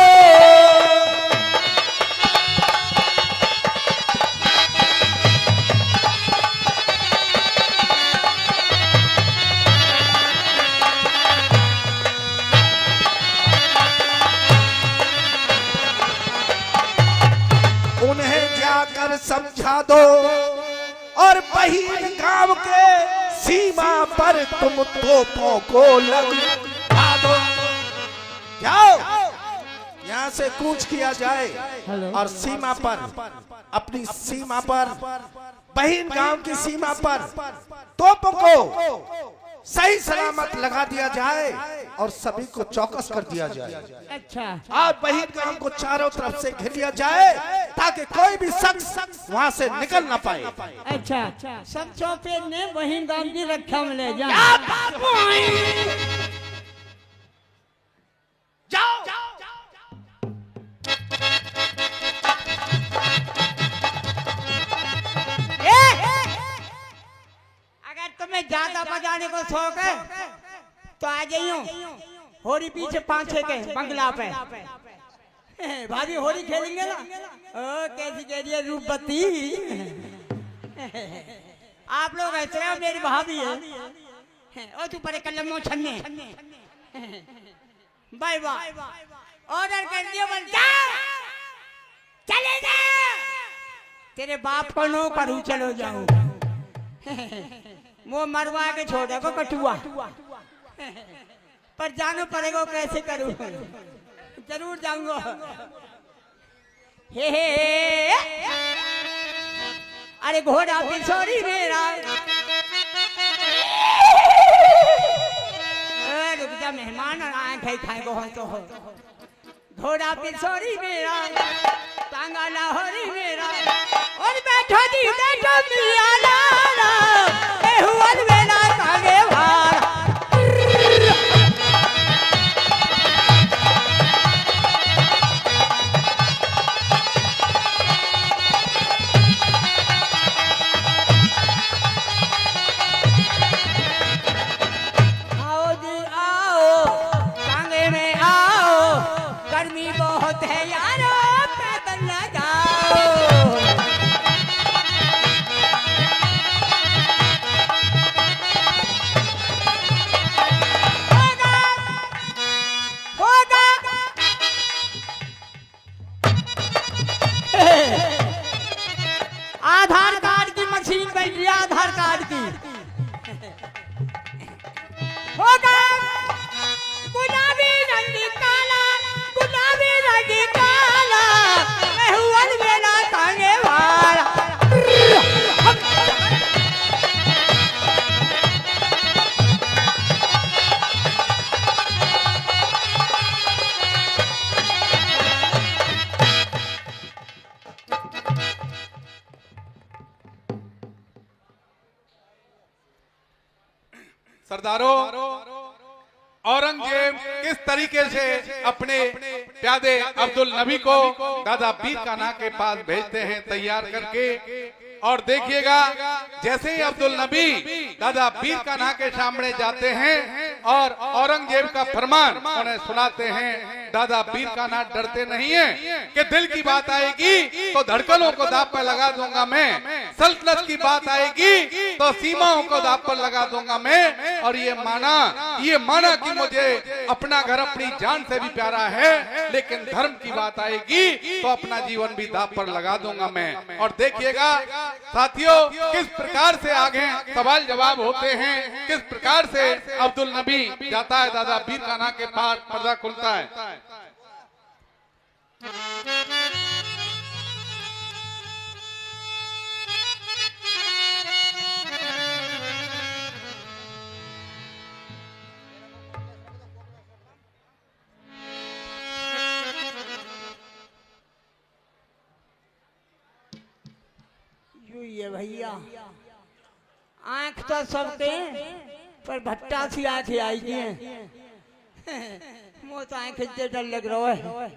उन्हें जाकर समझा दो और बहिन गांव के सीमा पर तुम तोपों को लगा दो। जाओ, यहाँ से कूच किया जाए Hello। और सीमा पर, अपनी सीमा पर, बहिन गांव की सीमा पर तोपों को सही सलामत लगा दिया जाए और सभी को चौकस कर दिया जाए। अच्छा। और बहिन गांव को चारों तरफ से घेर लिया जाए ताकि कोई भी शख्स वहां से निकल ना पाए। अच्छा, सब चौपे ने बहिन गांव की रक्षा में ले जा। क्या बात हुई? जाओ। ए! अगर तुम्हें ज्यादा बजाने को शौक है तो आ जाइयो होरी पीछे पांचे के बंगला पे। भाभी होरी खेलेंगे ना। ओ, कैसी कह रही है रूपवती। आप लोग हंस रहे हो, मेरी भाभी है। ओ, तू परे कलम छन्ने। भाई वाह, ऑर्डर कर दियो, बोल जा, चले जा। तेरे बाप को नो करूँ, चलो जाऊं। वो मरवा के छोड़े को कठुआ। पर जानो पड़ेगा, कैसे करूं? जरूर जाऊंगा। हे, हे, हे। अरे घोड़ा पिछोरी मेरा। ए, रुक जा मेहमान, और आए खाई खाए को हो तो हो। घोड़ा पिछोरी मेरा, टांगा लाहौरी मेरा। और बैठो जी, बैठो मियाँ लाला, ए हुआ मेरा तांगे वाला। आओ जी आओ, सांगे में आओ, गर्मी बहुत है यारो, पैदल ना जाओ। होगा, होगा। आधार कार्ड की मशीन बन रही है, आधार कार्ड की। होगा गुलाबी रंग काला, गुलाबी रंग काला, मैं हूँ अलबेला तांगे वाला। सरदारों, औरंगजेब किस तरीके से अपने प्यादे अब्दुल नबी को दादा बीर काना के पास भेजते हैं तैयार करके। और देखिएगा, जैसे ही अब्दुल नबी दादा बीर काना के सामने जाते हैं और औरंगजेब का फरमान उन्हें सुनाते हैं, दादा बीर काना डरते नहीं हैं कि दिल की बात आएगी तो धड़कनों को दांव पर लगा दूंगा मैं, सल्तनत की बात आएगी तो सीमाओं को दांव पर लगा दूंगा मैं। और ये माना, ये माना कि मुझे अपना घर अपनी जान से भी प्यारा है, लेकिन धर्म की बात आएगी तो अपना जीवन भी दांव पर लगा दूंगा मैं। और देखिएगा साथियों, किस प्रकार से आगे सवाल जवाब होते हैं, किस प्रकार से अब्दुल नबी जाता है दादा बीर काना के पास, पर्दा खुलता है। यू ही है भैया, आंख तो सबके, पर भट्टा सी आंख आई गई है। मो तो आंख से डर लग रहा है।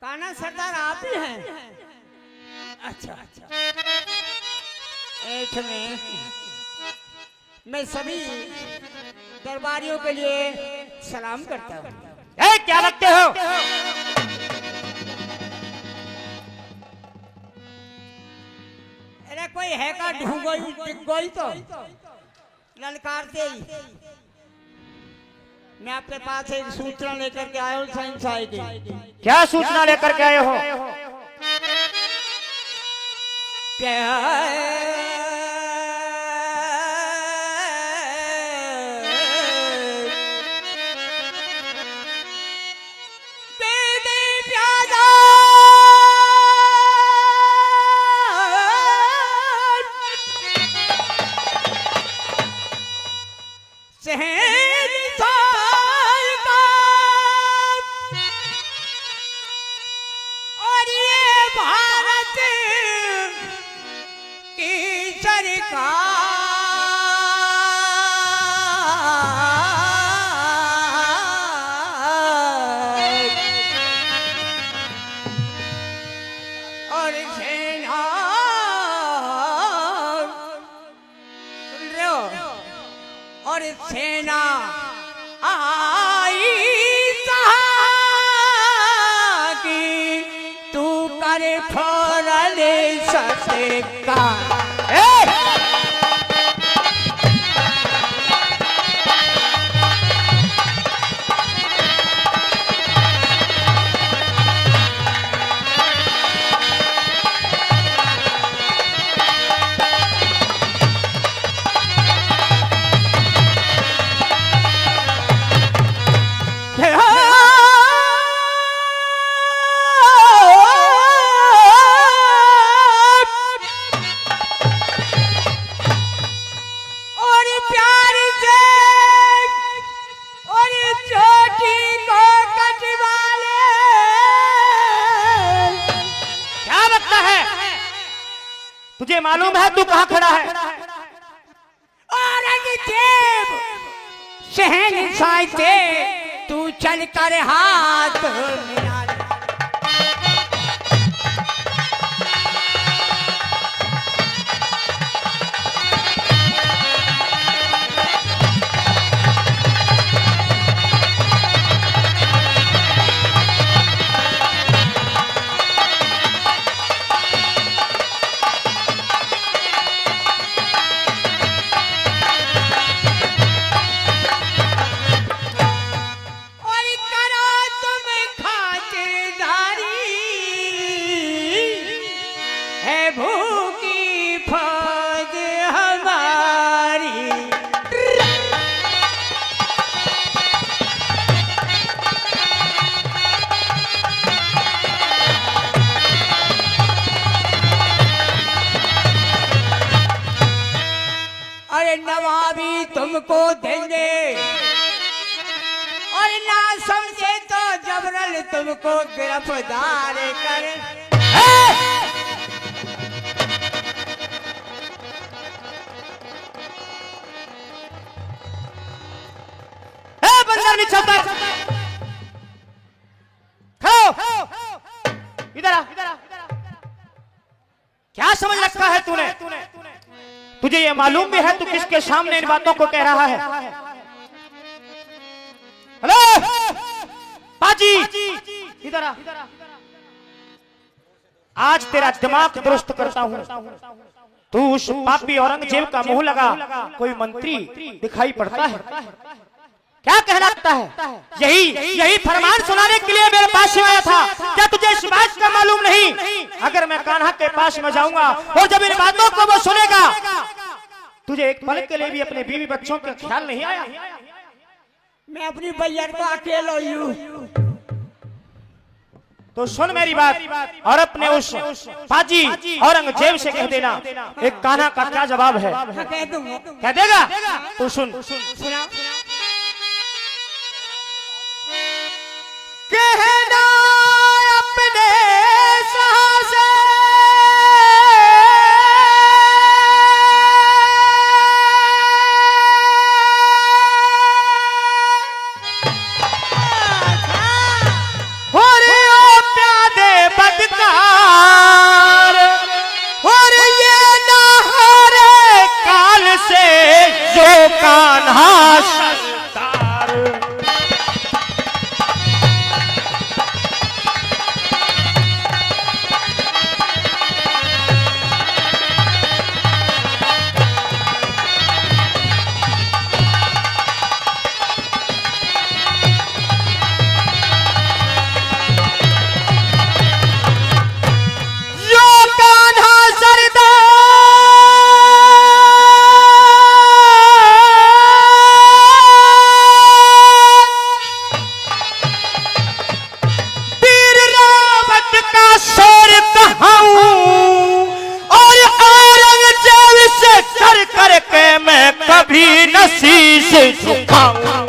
काना सरदार आप ही हैं? अच्छा, अच्छा। एक में मैं सभी दरबारियों के लिए सलाम करता हूँ। ए, क्या रखते हो? अरे, कोई है का ढूंढोई, डिग्गोई तो ललकारते ही। मैं आपके पास एक सूचना लेकर के आया हूँ शहंशाह की। क्या सूचना लेकर के आए हो? प्यार दे दे प्याला। शहंशाह का और ये भारत की सरकार। और सेना, सुन रहे हो? और सेना आई सहागी, तू कर फौरन सत्कार। ए! और प्यार से और चोटी को कटवा ले। क्या बकता है? तुझे मालूम है तू कहाँ खड़ा है? औरंगजेब शहंशाह से तू चल कर हाथ मिला ले। और करो तुम खातिरदारी, है भूखी फौज हमारी। अरे नवाबी तुमको देंगे, और ना समझे तो जबरन तुमको गिरफ्तार कर। नीचे उतर। खड़ो। इधर आ। क्या समझ रखा है तूने? तुझे ये मालूम भी है तू किसके सामने इन बातों को कह रहा है? हेलो, पाजी, इधर आ। आज तेरा दिमाग दुरुस्त करता हूँ। तू उस पापी औरंगजेब का मुंह लगा, कोई मंत्री दिखाई पड़ता है? क्या कहना चाहता है? यही, यही फरमान सुनाने के लिए मेरे पास में आया था। क्या तुझे इस बात का मालूम नहीं? अगर मैं कान्हा के पास में जाऊंगा और जब इन बातों को वो सुनेगा, तुझे एक पल के लिए भी अपने बीवी बच्चों का ख्याल नहीं आया? मैं अपनी भैया को अकेला ही हूँ। तो सुन मेरी बात, और अपने उस पाजी औरंगजेब से कह देना, एक कान्हा का क्या जवाब है। हाँ, कह दूंगा। कह देगा? तो सुन। सुना। कहना अपने सासे। और ओ प्यादे बदकार, और ये ना हरे काल से जो कान्हा सरदार। यो कान्हा सरदार वीर रावत का शेर कहाऊं और औरंगजेब से कर करके मैं कभी न शीश झुकाऊं।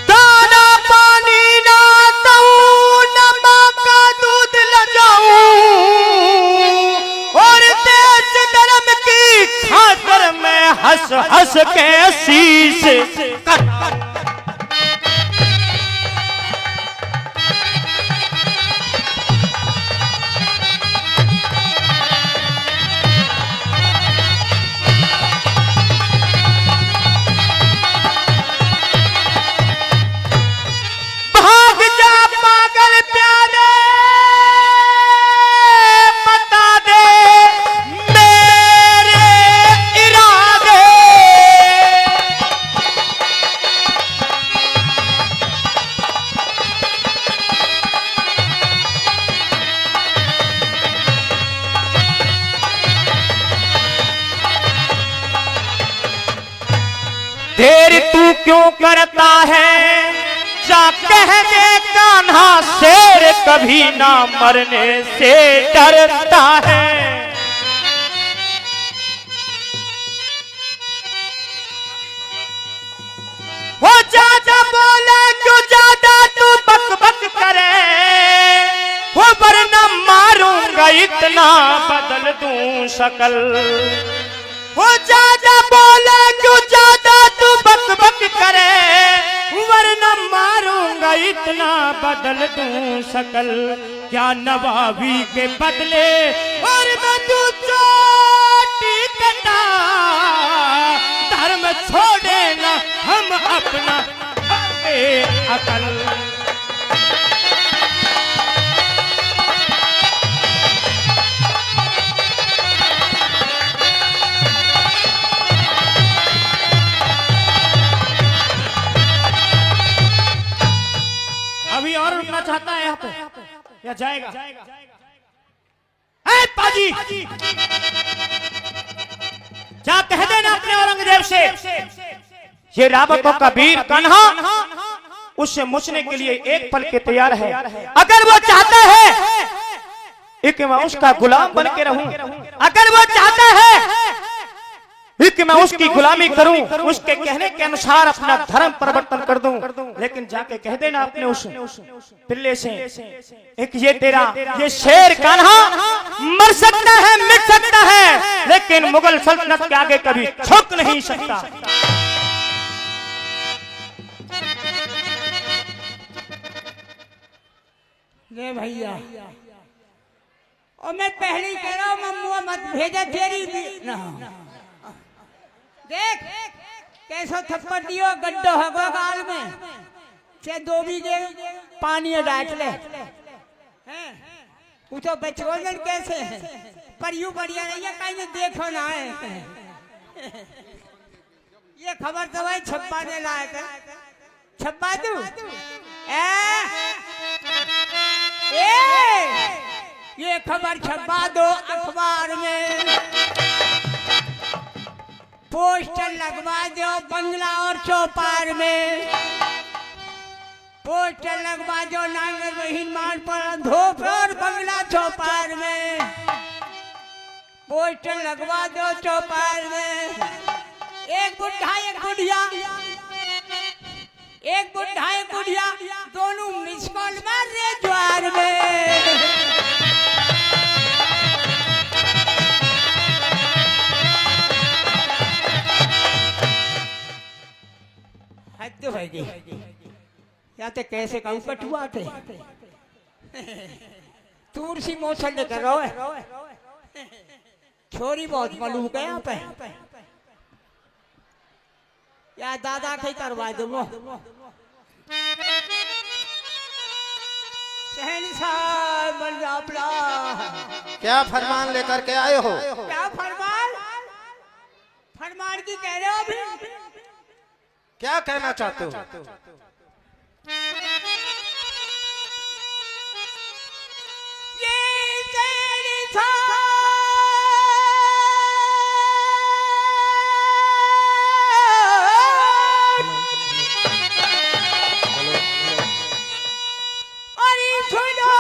दाना पानी ना दऊं, न माँ का दूध लजाऊं, और देश धर्म की खातर मैं हंस हंस के शीश कटा। भाग जा पागल प्यारे, बता दे मेरे इरादे। देर तू क्यों करता है, जा कह दे कान्हा शेर कभी ना मरने से डरता है। वो ज्यादा बोला क्यों, ज्यादा तू बक बक करे, वो वरना मारूंगा इतना बदल दूं शकल। वो ज्यादा बोला क्यों, ज्यादा तू बक बक करे, वरना मारूंगा इतना बदल दूं शकल। क्या नवाबी के बदले और मैं तू चोटी कटा, धर्म छोड़े ना हम अपना अकल। अभी और रुकना चाहता है यहाँ पे या जाएगा? ए पाजी, जा कह देना अपने औरंगजेब से, ये रावतों का वीर कान्हा उससे मुझने के लिए एक पल के तैयार है। अगर वो चाहता है कि मैं उसका गुलाम बन के रहूं, अगर वो चाहता है कि मैं उसकी गुलामी करूं, उसके कहने के अनुसार अपना धर्म परिवर्तन कर दूं, लेकिन जाके कह देना अपने उस पिल्ले से, एक ये तेरा, ये शेर कान्हा मर सकता है, मिट सकता है, लेकिन मुगल सल्तनत के आगे कभी झुक नहीं सकता। ले भैया, और मैं पहले ही कह रहा हूँ, मैं मुँह मत भेजा तेरी भी ना। देख, कैसा थप्पड़ दियो, गड्ढो होगा गाल में, चाहे दो बीघे पानी डाट ले। हैं? वो तो बचोलन कैसे है, पर यू बढ़िया नहीं है, कहीं देखो ना है। ये खबर तो भाई छप्पा ने लाया था। छपा दूं? ए? ए? ये खबर छपा दो अखबार में, पोस्टर लगवा दो बंगला और चौपार में, पोस्टर लगवा दो नांगल रहीन मार पर धोप और बंगला चौपार में। पोस्टर लगवा दो चौपाल में। एक बुढ़ा एक बुढ़िया, एक बुढ़ा एक बुढ़िया, दोनों मिस कॉल मार रहे ज्वार में। हद हो गई। या ते कैसे कहूँ कठुआ थे। तूर सी मोछल लेकर रहो है। छोरी बहुत मलूक है यहाँ पे। या दादा थे तरवा दूंगो। शहंशाह बन जा अपना। क्या फरमान लेकर के आए हो? क्या फरमान? फरमान की कह रहे हो अभी? क्या कहना चाहते हो? ये तेरी था। अरे सुनो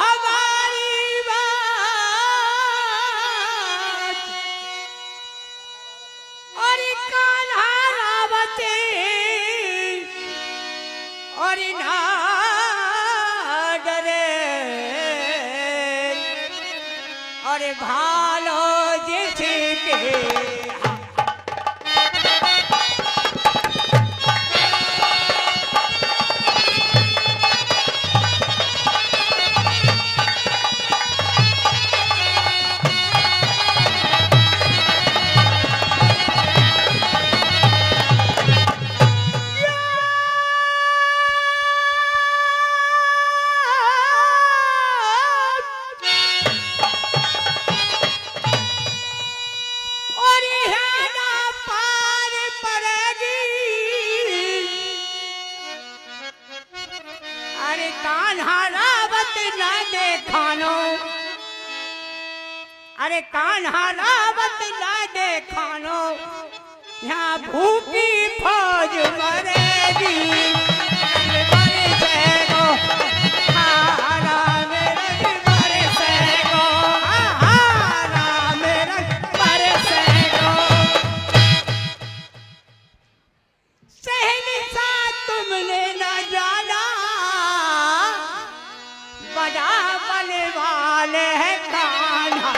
हमारी बात। अरे कान्हा रावत, अरे ना डरे, अरे भालो जिसके। और है ना पार पड़ेगी। अरे कान्हा रावत ना देखानो, अरे कान्हा रावत ना देखानो, यहाँ भूखी फौज मरेगी। रंग बरसेगो, हारा में रंग बरसेगो, हारा में रंग बरसेगो। शहंशाह तुमने ना जाना, बड़ा बलवान है कान्हा।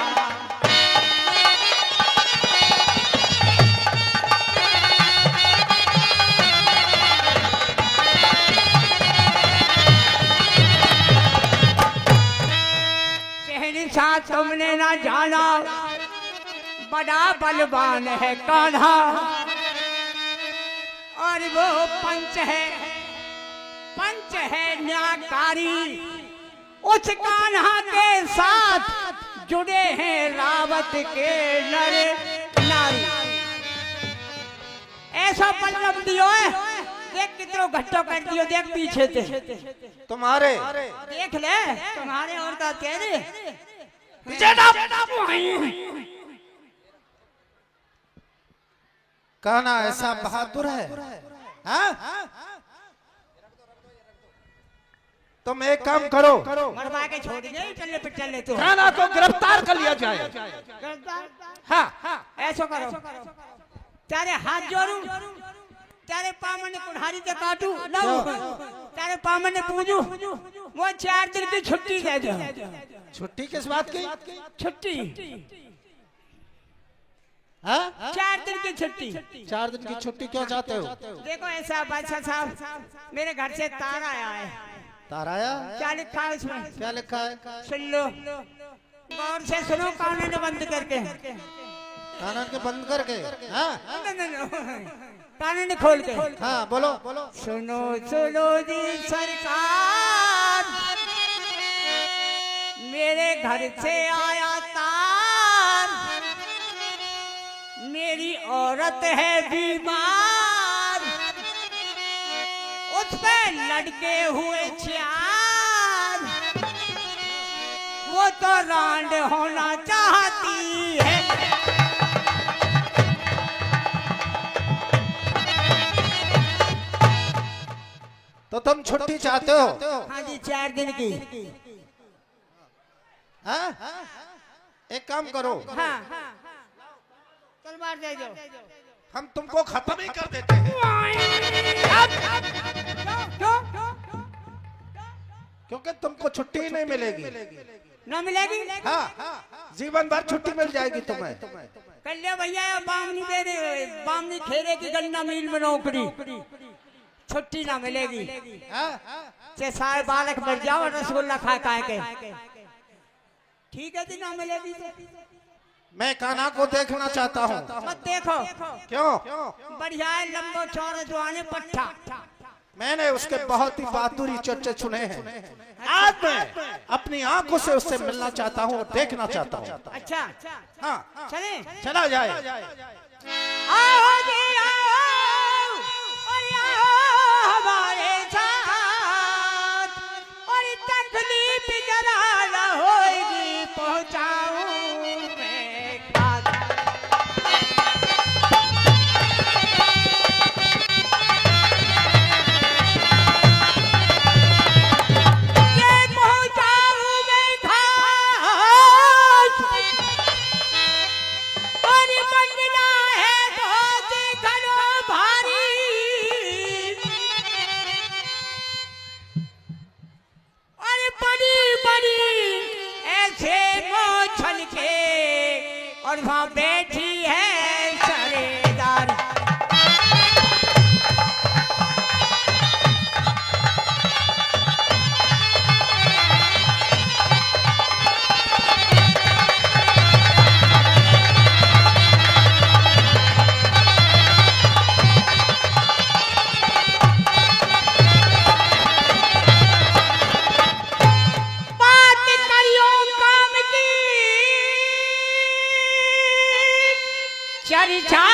शहंशाह तुमने ना जाना, बड़ा बलवान है कान्हा। और वो पंच है, पंच है न्यायकारी। उस कान्हा के साथ जुड़े हैं रावत के नर नारी। ऐसा बल्लम दियो है, देख कितनो घट्टो कर दियो, देख पीछे ते। तुम्हारे। देख ले, तुम्हारे और का तेरे। जेठा। कान्हा ऐसा बहादुर है, हाँ? तुम एक काम करो, मरवा के छोड़ दे, चले पे चले तो। कान्हा को गिरफ्तार कर लिया जाए। गिरफ्तार? हाँ, ऐसो करो। तेरे हाथ जोड़ू, तेरे पामन ने कुठारी ते काटू, लाओ। क्यों? तेरे पामन ने पूजू, वो चार दिन की छुट्टी दे दो। छुट्टी किस बात की? छुट्टी। हाँ? चार दिन की छुट्टी। चार दिन की छुट्टी क्यों चाहते हो? देखो ऐसा बादशाह साहब, मेरे घर से तार आया है। तार आया? क्या लिखा है उसमें? क्या लिखा है? सुन लो, गौर से सुनो, कानन बंद करके। कानन के बंद करके? हाँ? नहीं, नहीं, नहीं। कानन खोल के। हाँ, बोलो। सुनो, सुनो जी सरकार, मेरे घर से आया तार, मेरी औरत है बीमार, उस पे लटके हुए चार, वो तो रांड होना चाहती है। तो तुम छुट्टी चाहते हो? हाँ जी, चार दिन की। हाँ? एक काम करो, हाँ। तलवार दे दो। हम तुमको खत्म ही कर देते हैं। क्यों? क्योंकि तुमको छुट्टी ही नहीं मिलेगी। ना मिलेगी? हाँ, जीवन भर छुट्टी मिल जाएगी तुम्हें। कर लिया भैया, बामनी मेरे, बामनी खेरे की गन्ना मिल में नौकरी, छुट्टी ना मिलेगी। हाँ? चाहे सारे बालक मर जाओ रसगुल्ला खा खा के। ठीक है जी, ना मिलेगी तो। मैं कान्हा को देखना चाहता हूँ। मत देखो। क्यों? बढ़िया है, लंबो चौड़ा जवान है, पट्ठा। मैंने उसके बहुत ही बहादुरी चर्चे सुने हैं। आज मैं अपनी आंखों से उससे मिलना चाहता हूँ और देखना चाहता हूँ। अच्छा। हाँ, चले? चला जाए। आओ जी आओ, और आओ हमारे साथ, और तकलीफ जरा ना होएगी, पहुंचाऊं मैं खाना। ये पहुंचाऊं मैं खाना। और मंगना है बहुत घणो भारी। और बड़ी बड़ी ऐसे मोछन के, और वहाँ बैठी है सरेदार। बात करियो काम की चर्चा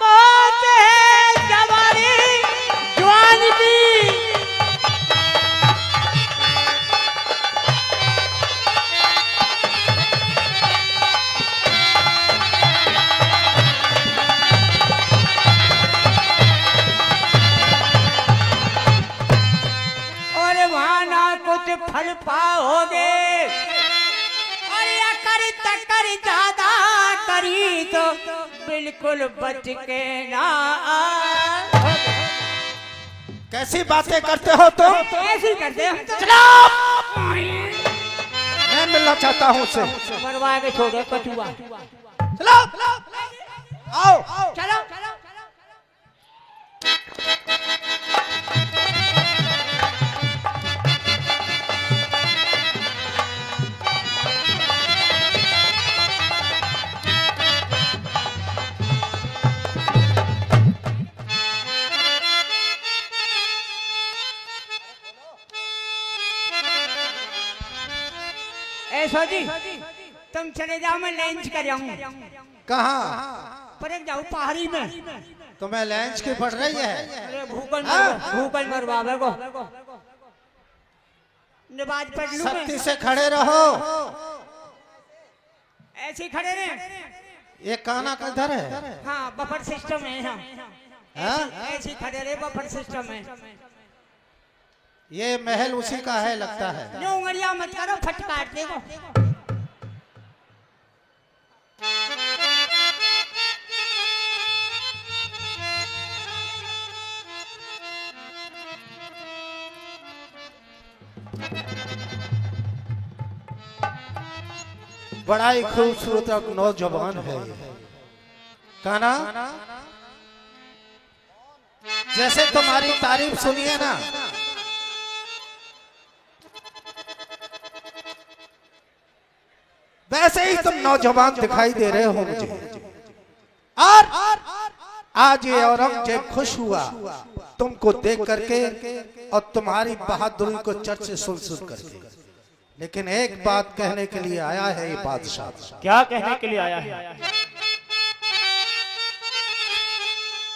बहुत है जवानी जवान की। और वहाँ ना कुछ फल पाओगे। और अगर टक्कर ज्यादा करी तो बिल्कुल बच के ना आओगे। कैसी बातें करते हो तुम? ऐसी करते हो। चलो! मैं मिलना चाहता हूँ उससे। मरवा के छोड़ो कचुआ। चलो! आओ! चलो! ऐसा जी, तुम चले जाओ, मैं लंच कर आऊं। कहाँ? पर एक जाऊं पहाड़ी में। तुम्हें लंच की पड़ रही है? अरे भूखन हाँ? मरवा-, भूखन मरवावे को। नमाज पढ़ लूं मैं। सख्ती से खड़े रहो। ऐसे ही खड़े रहे। ये काना किधर है? हाँ, बफर सिस्टम है यहाँ। हाँ? ऐसे, ऐसे ही खड़े रहे, बफर सिस्टम है। ये महल उसी का है लगता है। न्यू उंगलियां मत करो, फट काट देगो। बड़ा ही खूबसूरत एक नौजवान है ये। काना, जैसे तुम्हारी तारीफ सुनी है ना, वैसे ही तुम नौजवान दिखाई दे रहे हो मुझे। और आज ये औरंगजेब खुश हुआ तुमको देख करके और तुम्हारी बहादुरी को चर्चे सुन सुन करके। लेकिन एक बात कहने के लिए आया है ये बादशाह। क्या कहने के लिए आया है?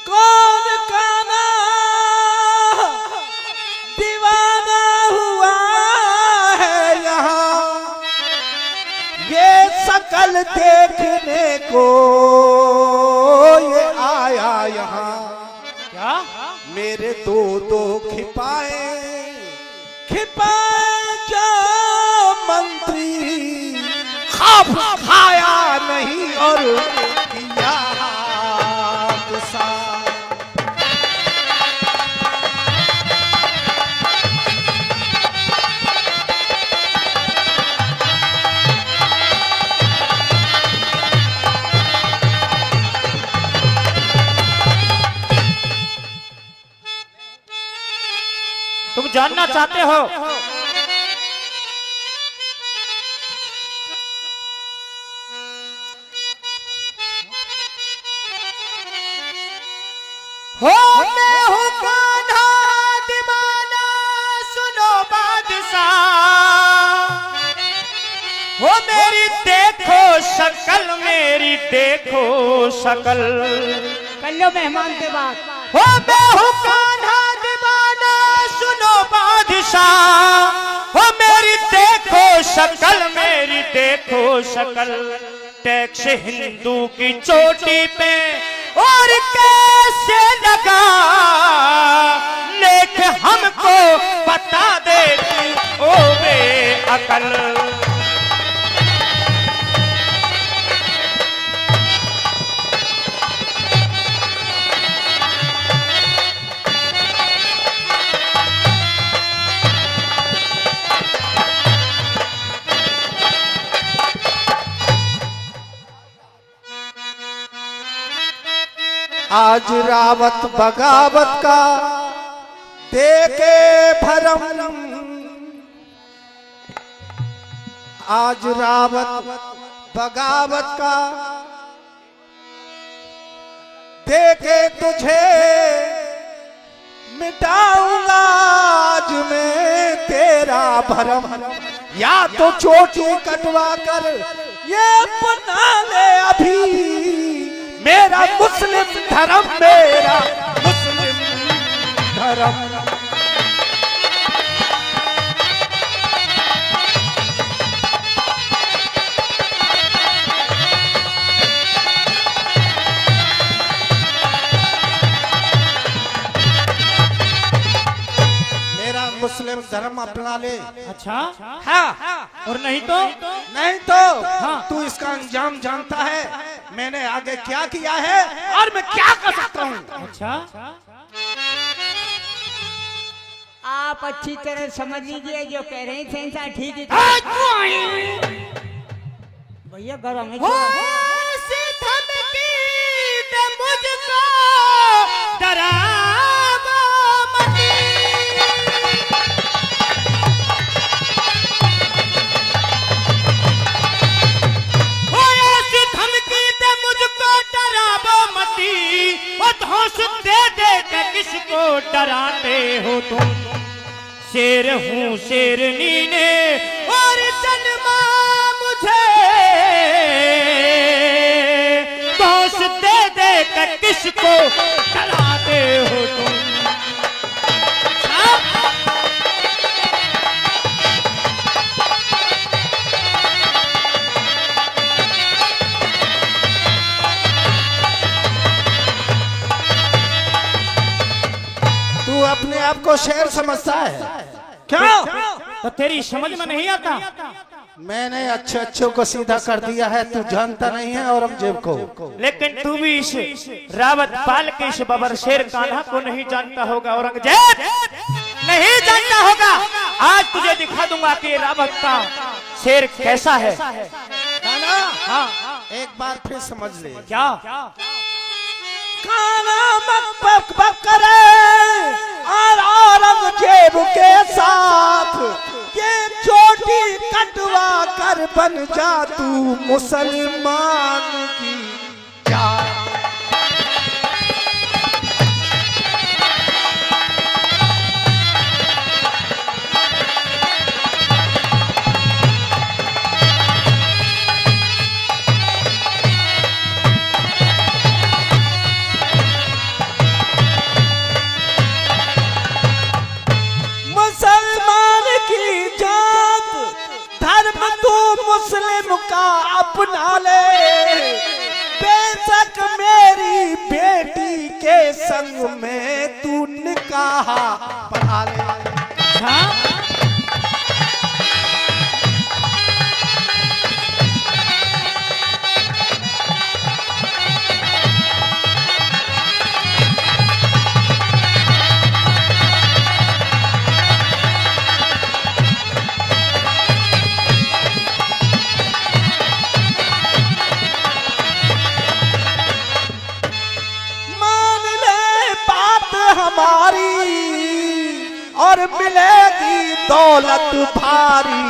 कौन काना दीवाना हुआ है यहाँ, ये शकल देखने को ये आया यहाँ। क्या? मेरे दो दो खिपाए, खिपाए जो मंत्री, ख्वाब खाया नहीं और किया हादसा। तुम जानना चाहते हो? हो, मैं हूँ कान्हा दीवाना, सुनो बादशाह। हो मेरी देखो शकल, मेरी देखो शकल। कर लो मेहमान के बात। हो मैं हूँ कान्हा दीवाना, सुनो बादशाह। हो मेरी देखो शकल, मेरी देखो शकल। टैक्स हिंदू की चोटी पे और कैसे लगा, लेख हमको बता दे तू, ओ बेअकल। आज रावत बगावत का देखे भरम, आज रावत बगावत का देखे तुझे मिटाऊंगा आज मैं तेरा भरम। या तो चोटी कटवा कर ये अपना ले अभी मेरा मुस्लिम धर्म, मेरा मुस्लिम धर्म। मेरा मुस्लिम धर्म अपना ले। अच्छा। हाँ। और नहीं तो? नहीं तो। हाँ। तू इसका अंजाम जानता है, मैंने आगे क्या किया है और मैं क्या कर सकता हूँ। अच्छा। आप अच्छी तरह समझ लीजिए, जो कह रहे थे, इंसान ठीक ही था। भैया, गरम है हो थोड़ा। ऐसी धमकी दे मुझको डरावो मती। हो ऐसी धमकी दे मुझको डरावो मती। वो धौंस दे दे के किसको डराते हो तुम? शेर हूँ शेरनी ने और जन्मा मुझे, धौंस दे दे कर किसको डराते हो तुम? तू अपने आप को शेर समझता है? क्यों? तो तेरी समझ में नहीं आता? मैंने अच्छे अच्छों को सीधा कर दिया है, तू जानता नहीं है औरंगजेब को। लेकिन तू भी इस रावत पाल के इस बबर शेर कान्हा को नहीं जानता होगा औरंगजेब, नहीं जानता होगा। आज तुझे दिखा दूंगा कि रावत का शेर कैसा है। कान्हा, हाँ। एक बार फिर समझ ले। क्या? कान्हा मत बक बक करे और औरंगजेब के साथ ये चोटी कटवा कर बन जा तू मुसलमान की जात। मुसलमान की जात, धर्म तू मुस्लिम का अपना ले, बेशक मेरी बेटी के संग में तू निकाह पढ़ा ले। हाँ? मान ले बात हमारी और मिलेगी दौलत भारी।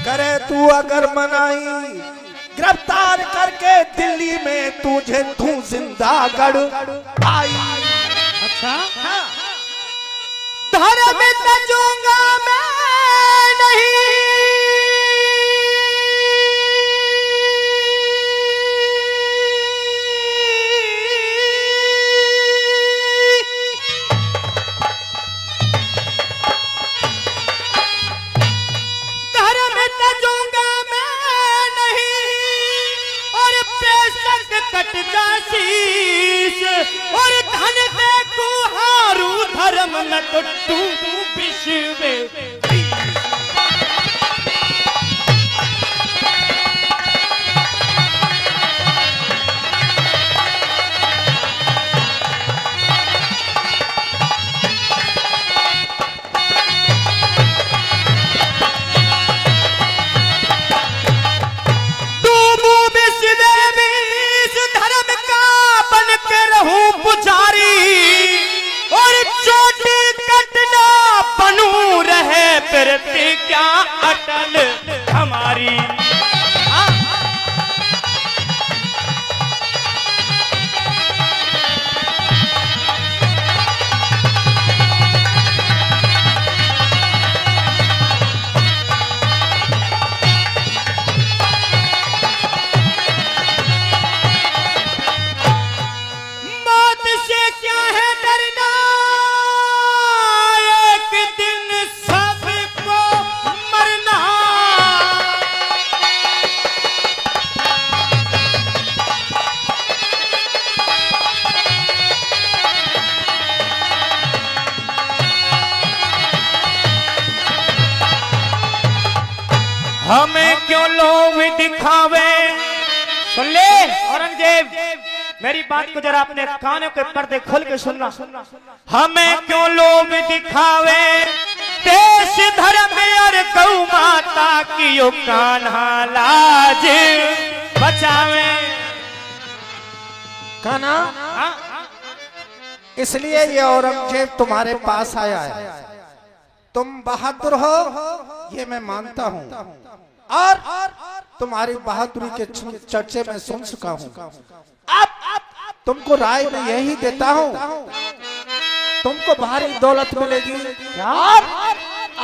करे तू अगर मनाई, गिरफ्तार करके दिल्ली में तुझे तू जिंदा गड़ आई। अच्छा। हाँ। धर्म तजूंगा मैं नहीं। धर्म तजूंगा मैं नहीं, और बेशक कट जा शीश, और धन देखूं हारूं धर्म न टूटूं विष में। डूबूं विष में भी इस धर्म का बन के रहूं पुजारी, और चोटी कट ना बनूं रहे प्रतिज्ञा अटल हमारी। मौत से क्या है डरना, एक दिन सबको मरना। हमें क्यों लोग दिखावे। सुन ले औरंगजेब, मेरी बात को जरा अपने कानों के पर्दे खोल के सुनना। हमें क्यों लोग दिखावे, देश धर्म और गौ माता की, ओ कान्हा लाज बचावे। कान्हा, हाँ? इसलिए ये औरंगजेब तुम्हारे पास आया है। तुम बहादुर हो, ये मैं मानता हूँ, और तुम्हारी बहादुरी के छु-, चर्चे मैं सुन चुका हूँ। अब तुमको राय मैं यही देता हूँ, तुमको भारी दौलत मिलेगी। क्या? और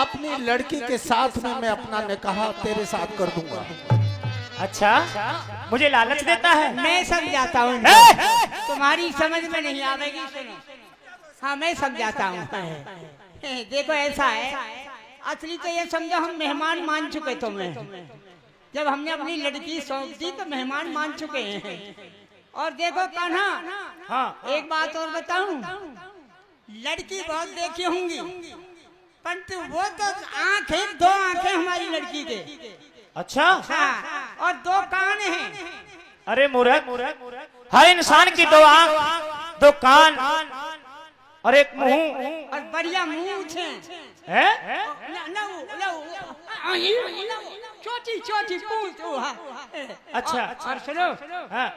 अपनी लड़की के साथ में मैं अपना निकाह तेरे साथ कर दूंगा। अच्छा, मुझे लालच देता है। मैं समझाता हूँ इनको। ए! तुम्हारी समझ में नहीं आवेगी, सुनो। हाँ, मैं समझाता हूँ। देखो, ऐसा है, असली तो ये समझो, हम मेहमान मान चुके तुम्हें। जब हमने अपनी लड़की सौंप दी तो मेहमान मान चुके हैं। और देखो कान्हा, हाँ। एक बात और बताऊं, लड़की बहुत देखी होंगी, परंतु वो तो आंखें, दो आंखें हमारी लड़की के। अच्छा। हाँ, और दो कान हैं। अरे मूर्ख, हर इंसान की दो आंख, दो कान और एक मुंह। और बढ़िया मूछ है। हैं? ना, ना, वो, ना, वो, आ, ये, ना, वो, छोटी, छोटी पूछ, वो, हाँ। अच्छा। और सुनो, हाँ।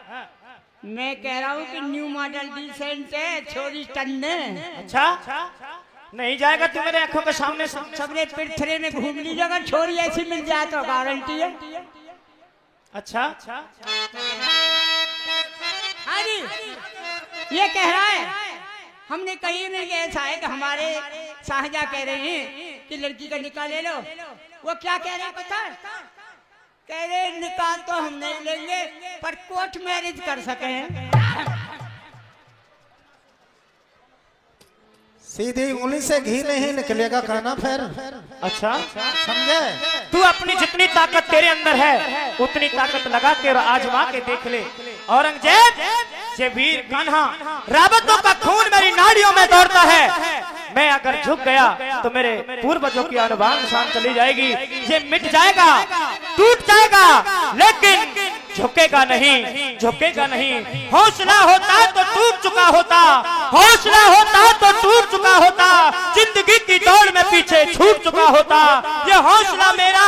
मैं कह रहा हूँ कि न्यू मॉडल डिसेंट है, छोरी टन्ने। अच्छा, नहीं जाएगा तू मेरे आंखों के सामने से। सबरे पिरथरे में घूम लीजिएगा, छोरी ऐसी मिल जाए तो गारंटी है। अच्छा। हाँ जी, ये कह रहा है, हमने कहीं नहीं, ऐसा है कि हमारे शाहजहाँ कह रहे हैं कि लड़की का निकाह ले लो। वो क्या कह रहे हैं पता है? कह रहे निकाह तो हम नहीं लेंगे, पर कोर्ट मैरिज कर सके हैं। सीधी उंगली से घी नहीं निकलेगा कान्हा फिर। अच्छा। समझे? तू अपनी जितनी ताकत तेरे अंदर है, उतनी ताकत लगा के और आजमा के देख ले। औरंगजेब, ये वीर कान्हा, रावतों का खून मेरी नाड़ियों में दौड़ता है। मैं अगर झुक गया तो मेरे पूर्वजों की आन बान शान चली जाएगी। ये मिट जाएगा, टूट जाएगा, लेकिन झुकेगा नहीं, झुकेगा नहीं। हौसला होता तो टूट चुका होता, हौसला होता तो टूट चुका होता। जिंदगी की दौड़ में पीछे छूट चुका होता। ये हौसला मेरा,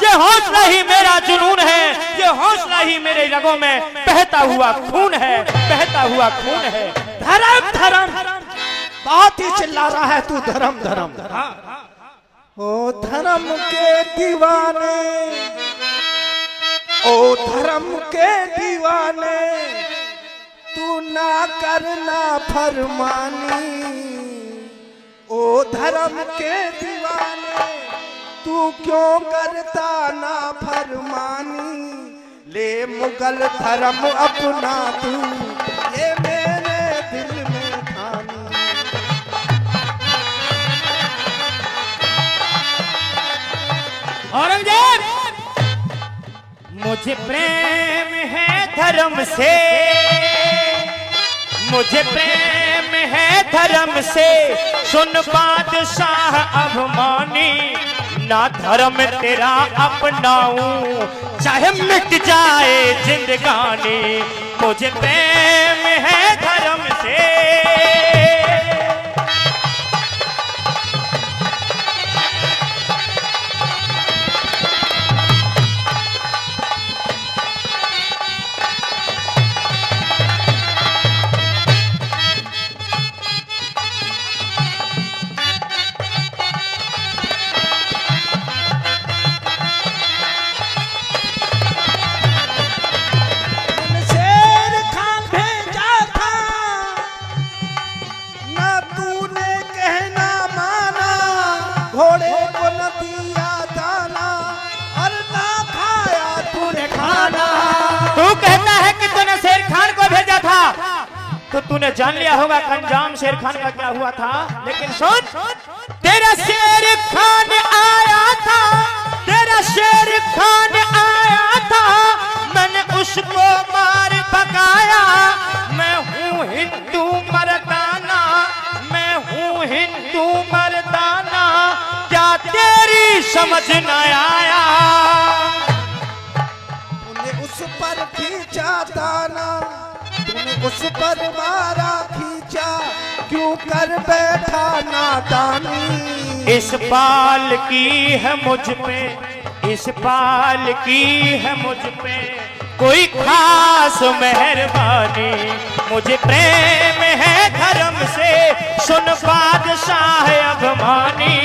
ये हौसला ही मेरा जुनून है, ये हौसला ही मेरे रगों में बहता हुआ खून है, बहता हुआ खून है। धर्म, धर्म, बहुत ही चिल्ला रहा है तू, धर्म, धर्म। हाँ। ओ धर्म के दीवाने, ओ धर्म के दीवाने, तू ना करना फरमानी। ओ धर्म के दीवाने, तू क्यों करता ना फरमानी? ले मुगल धर्म अपना तू, ये मेरे दिल में ठानी। औरंगजेब, मुझे प्रेम है धर्म से, मुझे प्रेम है धर्म से, सुन बादशाह अभिमानी, ना धर्म तेरा अपनाऊं, चाहे मिट जाए जिंदगानी। मुझे प्रेम है धर्म से। शेर खान भेजा था, ना तूने कहना माना, घोड़े को न दिया दाना, और ना खाया तूने खाना। तू कहता है कि तूने शेर खान को भेजा था, तो तूने जान लिया होगा कि अंजाम शेर खान का क्या हुआ था। लेकिन सुन, तेरा शेर खान आया था, तेरा शेर खान आया था, मैंने उसको मार भगाया। मैं हूँ हिंदू मर्दाना, मैं हूँ हिंदू मर्दाना, क्या तेरी समझ न आया? तूने उस पर खींचा ताना, तूने उस पर मारा खींचा, क्यों कर बैठा नादानी। इस बाल की है मुझ पे, इस बाल की है मुझ पे कोई खास मेहरबानी। मुझे प्रेम है धर्म से, सुन बादशाह अभिमानी,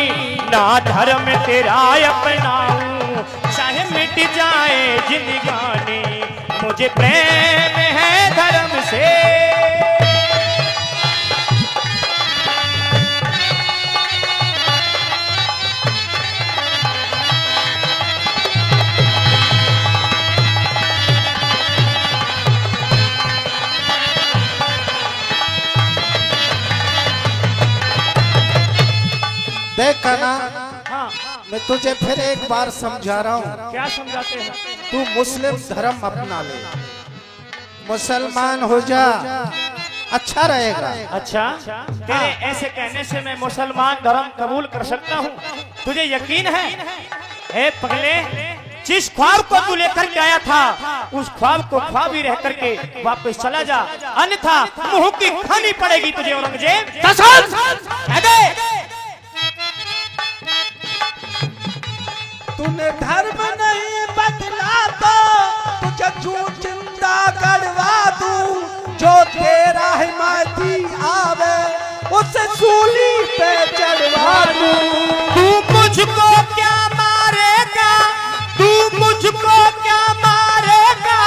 ना धर्म तेरा अपनाऊं, चाहे मिट जाए जिंदगानी, मुझे प्रेम है धर्म से। देख कान्हा, हाँ। मैं तुझे फिर एक बार समझा रहा हूँ। क्या समझाते हैं? तू मुस्लिम धर्म अपना ले, मुसलमान हो जा, अच्छा रहेगा। अच्छा, तेरे हाँ। ऐसे कहने से मैं मुसलमान धर्म कबूल कर सकता हूँ? तुझे यकीन है? ए पगले, जिस ख्वाब को तू लेकर के आया था, उस ख्वाब को ख्वाब ही रह करके वापस चला जा, अन्यथा मुंह की खानी पड़ेगी तुझे, औरंगजेब। कसम! कह दे। तूने धर्म नहीं बदला तो तुझे जूं जिंदा गड़वा दूं। जो तेरा हिमायती आवे, उसे सूली पे चढ़वा दूं। तू मुझको क्या मारेगा, तू मुझको क्या मारेगा,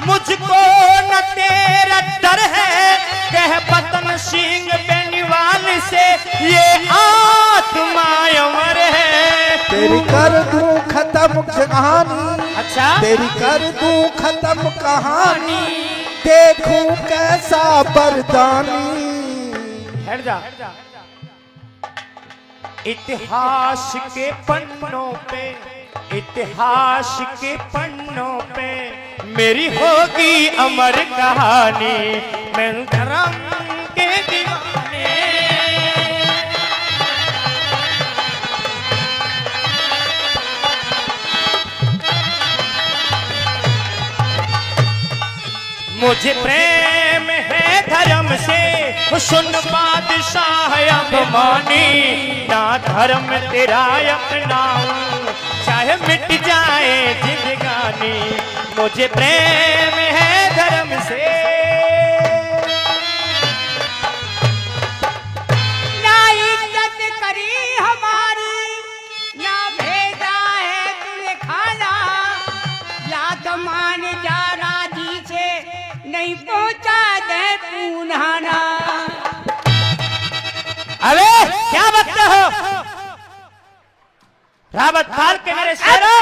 मुझको न तेरा डर है। कह पतन सिंह बेनीवाल से, ये आत्मा अमर है। तेरी कर दूं खत्म कहानी, अच्छा। तेरी कर दूं खत्म कहानी, देखूं कैसा बरदानी। हट जा। इतिहास के पन्नों पे, इतिहास के पन्नों पे मेरी होगी अमर कहानी। मैं धर्म के दीवाने। मुझे प्रेम है धर्म से, सुन बादशाह अभिमानी, ना धर्म तेरा अपनाऊं, चाहे मिट जाए जिंदगानी। मुझे प्रेम है धर्म से। ना इज्जत करी हमारी, ना भेजा है तूने खाना, लात मान जा राजी से, नहीं पहुंचा दे पूनाना। अबे क्या बकते हो? रावत पाल के मेरे शेरों,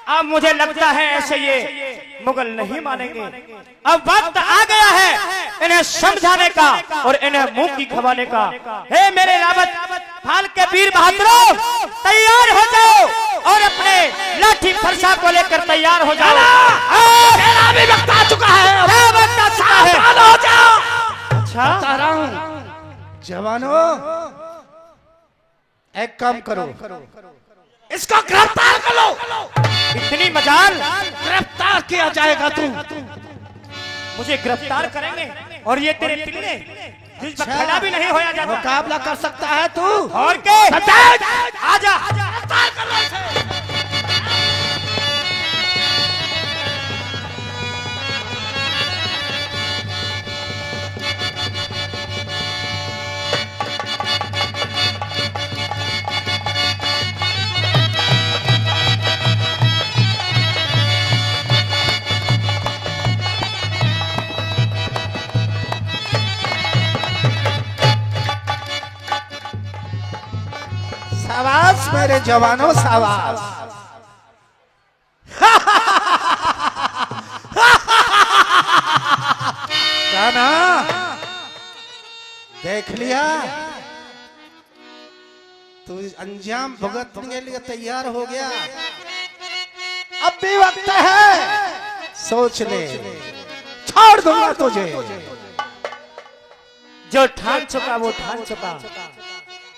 अब मुझे लगता है ऐसे ये मुगल नहीं मानेंगे। अब वक्त आ गया है इन्हें समझाने का और इन्हें मुंह की खवाने का। हे मेरे रावत पाल के वीर बहादुरों, तैयार हो जाओ और अपने लाठी फरसा को लेकर तैयार हो जाओ। तेरा भी वक्त आ चुका है। क्या वक्त आ चुका है? सावधान हो जाओ। अच्छा। बता रहा हूँ। जवानों, एक काम करो, इसको गिरफ्तार कर लो। इतनी मजाल? गिरफ्तार किया जाएगा तू। मुझे गिरफ्तार करेंगे और ये तेरे पिल्ले, जिस पर अच्छा। खड़ा भी नहीं होया जाता। मुकाबला कर सकता है तू? और के? सतेज! आजा। गिरफ्तार कर लो इसे। शाबाश मेरे जवानों, शाबाश। कान्हा, देख लिया, तू अंजाम भुगतने के लिए तैयार हो गया। अब भी वक्त है, सोच ले, छोड़ दूंगा तुझे। जो ठान चुका वो ठान चुका।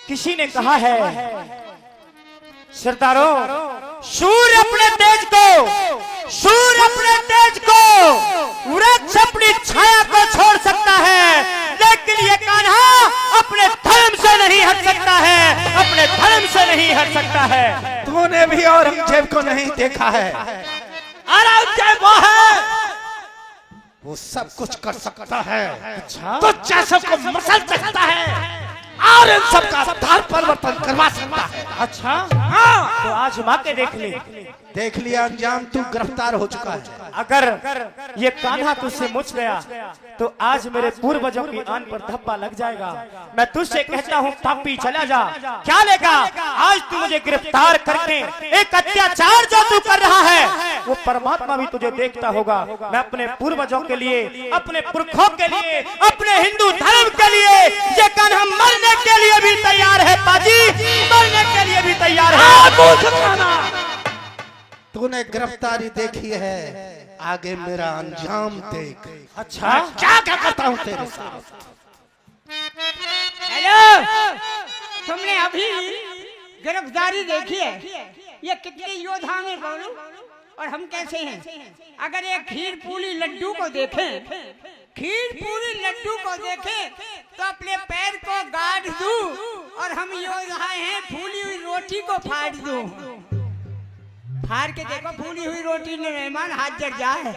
किसी ने कहा है, सरदारों, सूर्य अपने तेज को, सूर्य अपने तेज को, वृक्ष अपनी छाया को छोड़ सकता है, लेकिन ये कान्हा अपने धर्म से नहीं हट सकता है, अपने धर्म से नहीं हट सकता है। तूने भी औरंगजेब को नहीं देखा है। औरंगजेब वो है, वो सब कुछ कर सकता है। अच्छा। तो जैसे को मसल सकता है और इन सब का धर परिवर्तन करवा सकता है। अच्छा। हाँ। तो आजमा के देख ले। देख लिया अंजाम, तू गिरफ्तार हो चुका है। अगर ये कान्हा तुझसे मुझ गया तो आज मेरे पूर्वजों की आन पर धब्बा लग जाएगा। मैं तुझसे कहता हूँ पापी, चला जा। क्या लेगा? आज तू मुझे गिरफ्तार करके एक अत्याचार जो तू कर रहा है, वो परमात्मा भी तुझे देखता होगा। मैं अपने पूर्वजों के लिए, अपने पुरखों के लिए, अपने हिंदू धर्म के लिए ये कान्हा मरने के लिए भी तैयार है पाजी, मरने के लिए भी तैयार है। तूने गिरफ्तारी देखी है, आगे मेरा अंजाम देख। अच्छा, क्या क्या करता हूँ तेरे साथ। हेलो, तुमने अभी गिरफ्तारी देखी है? ये कितने योद्धा हैं बोलो, और हम कैसे हैं? अगर एक खीर पूरी लड्डू को देखें, खीर पूरी लड्डू को देखें, तो अपने पैर को गाड़ दूं और हम योद्धा हैं, फूली हुई रोटी को फाड़ दूं। फाड़ के देखो फूली हुई रोटी ने मेहमान, हाथ जल जाए।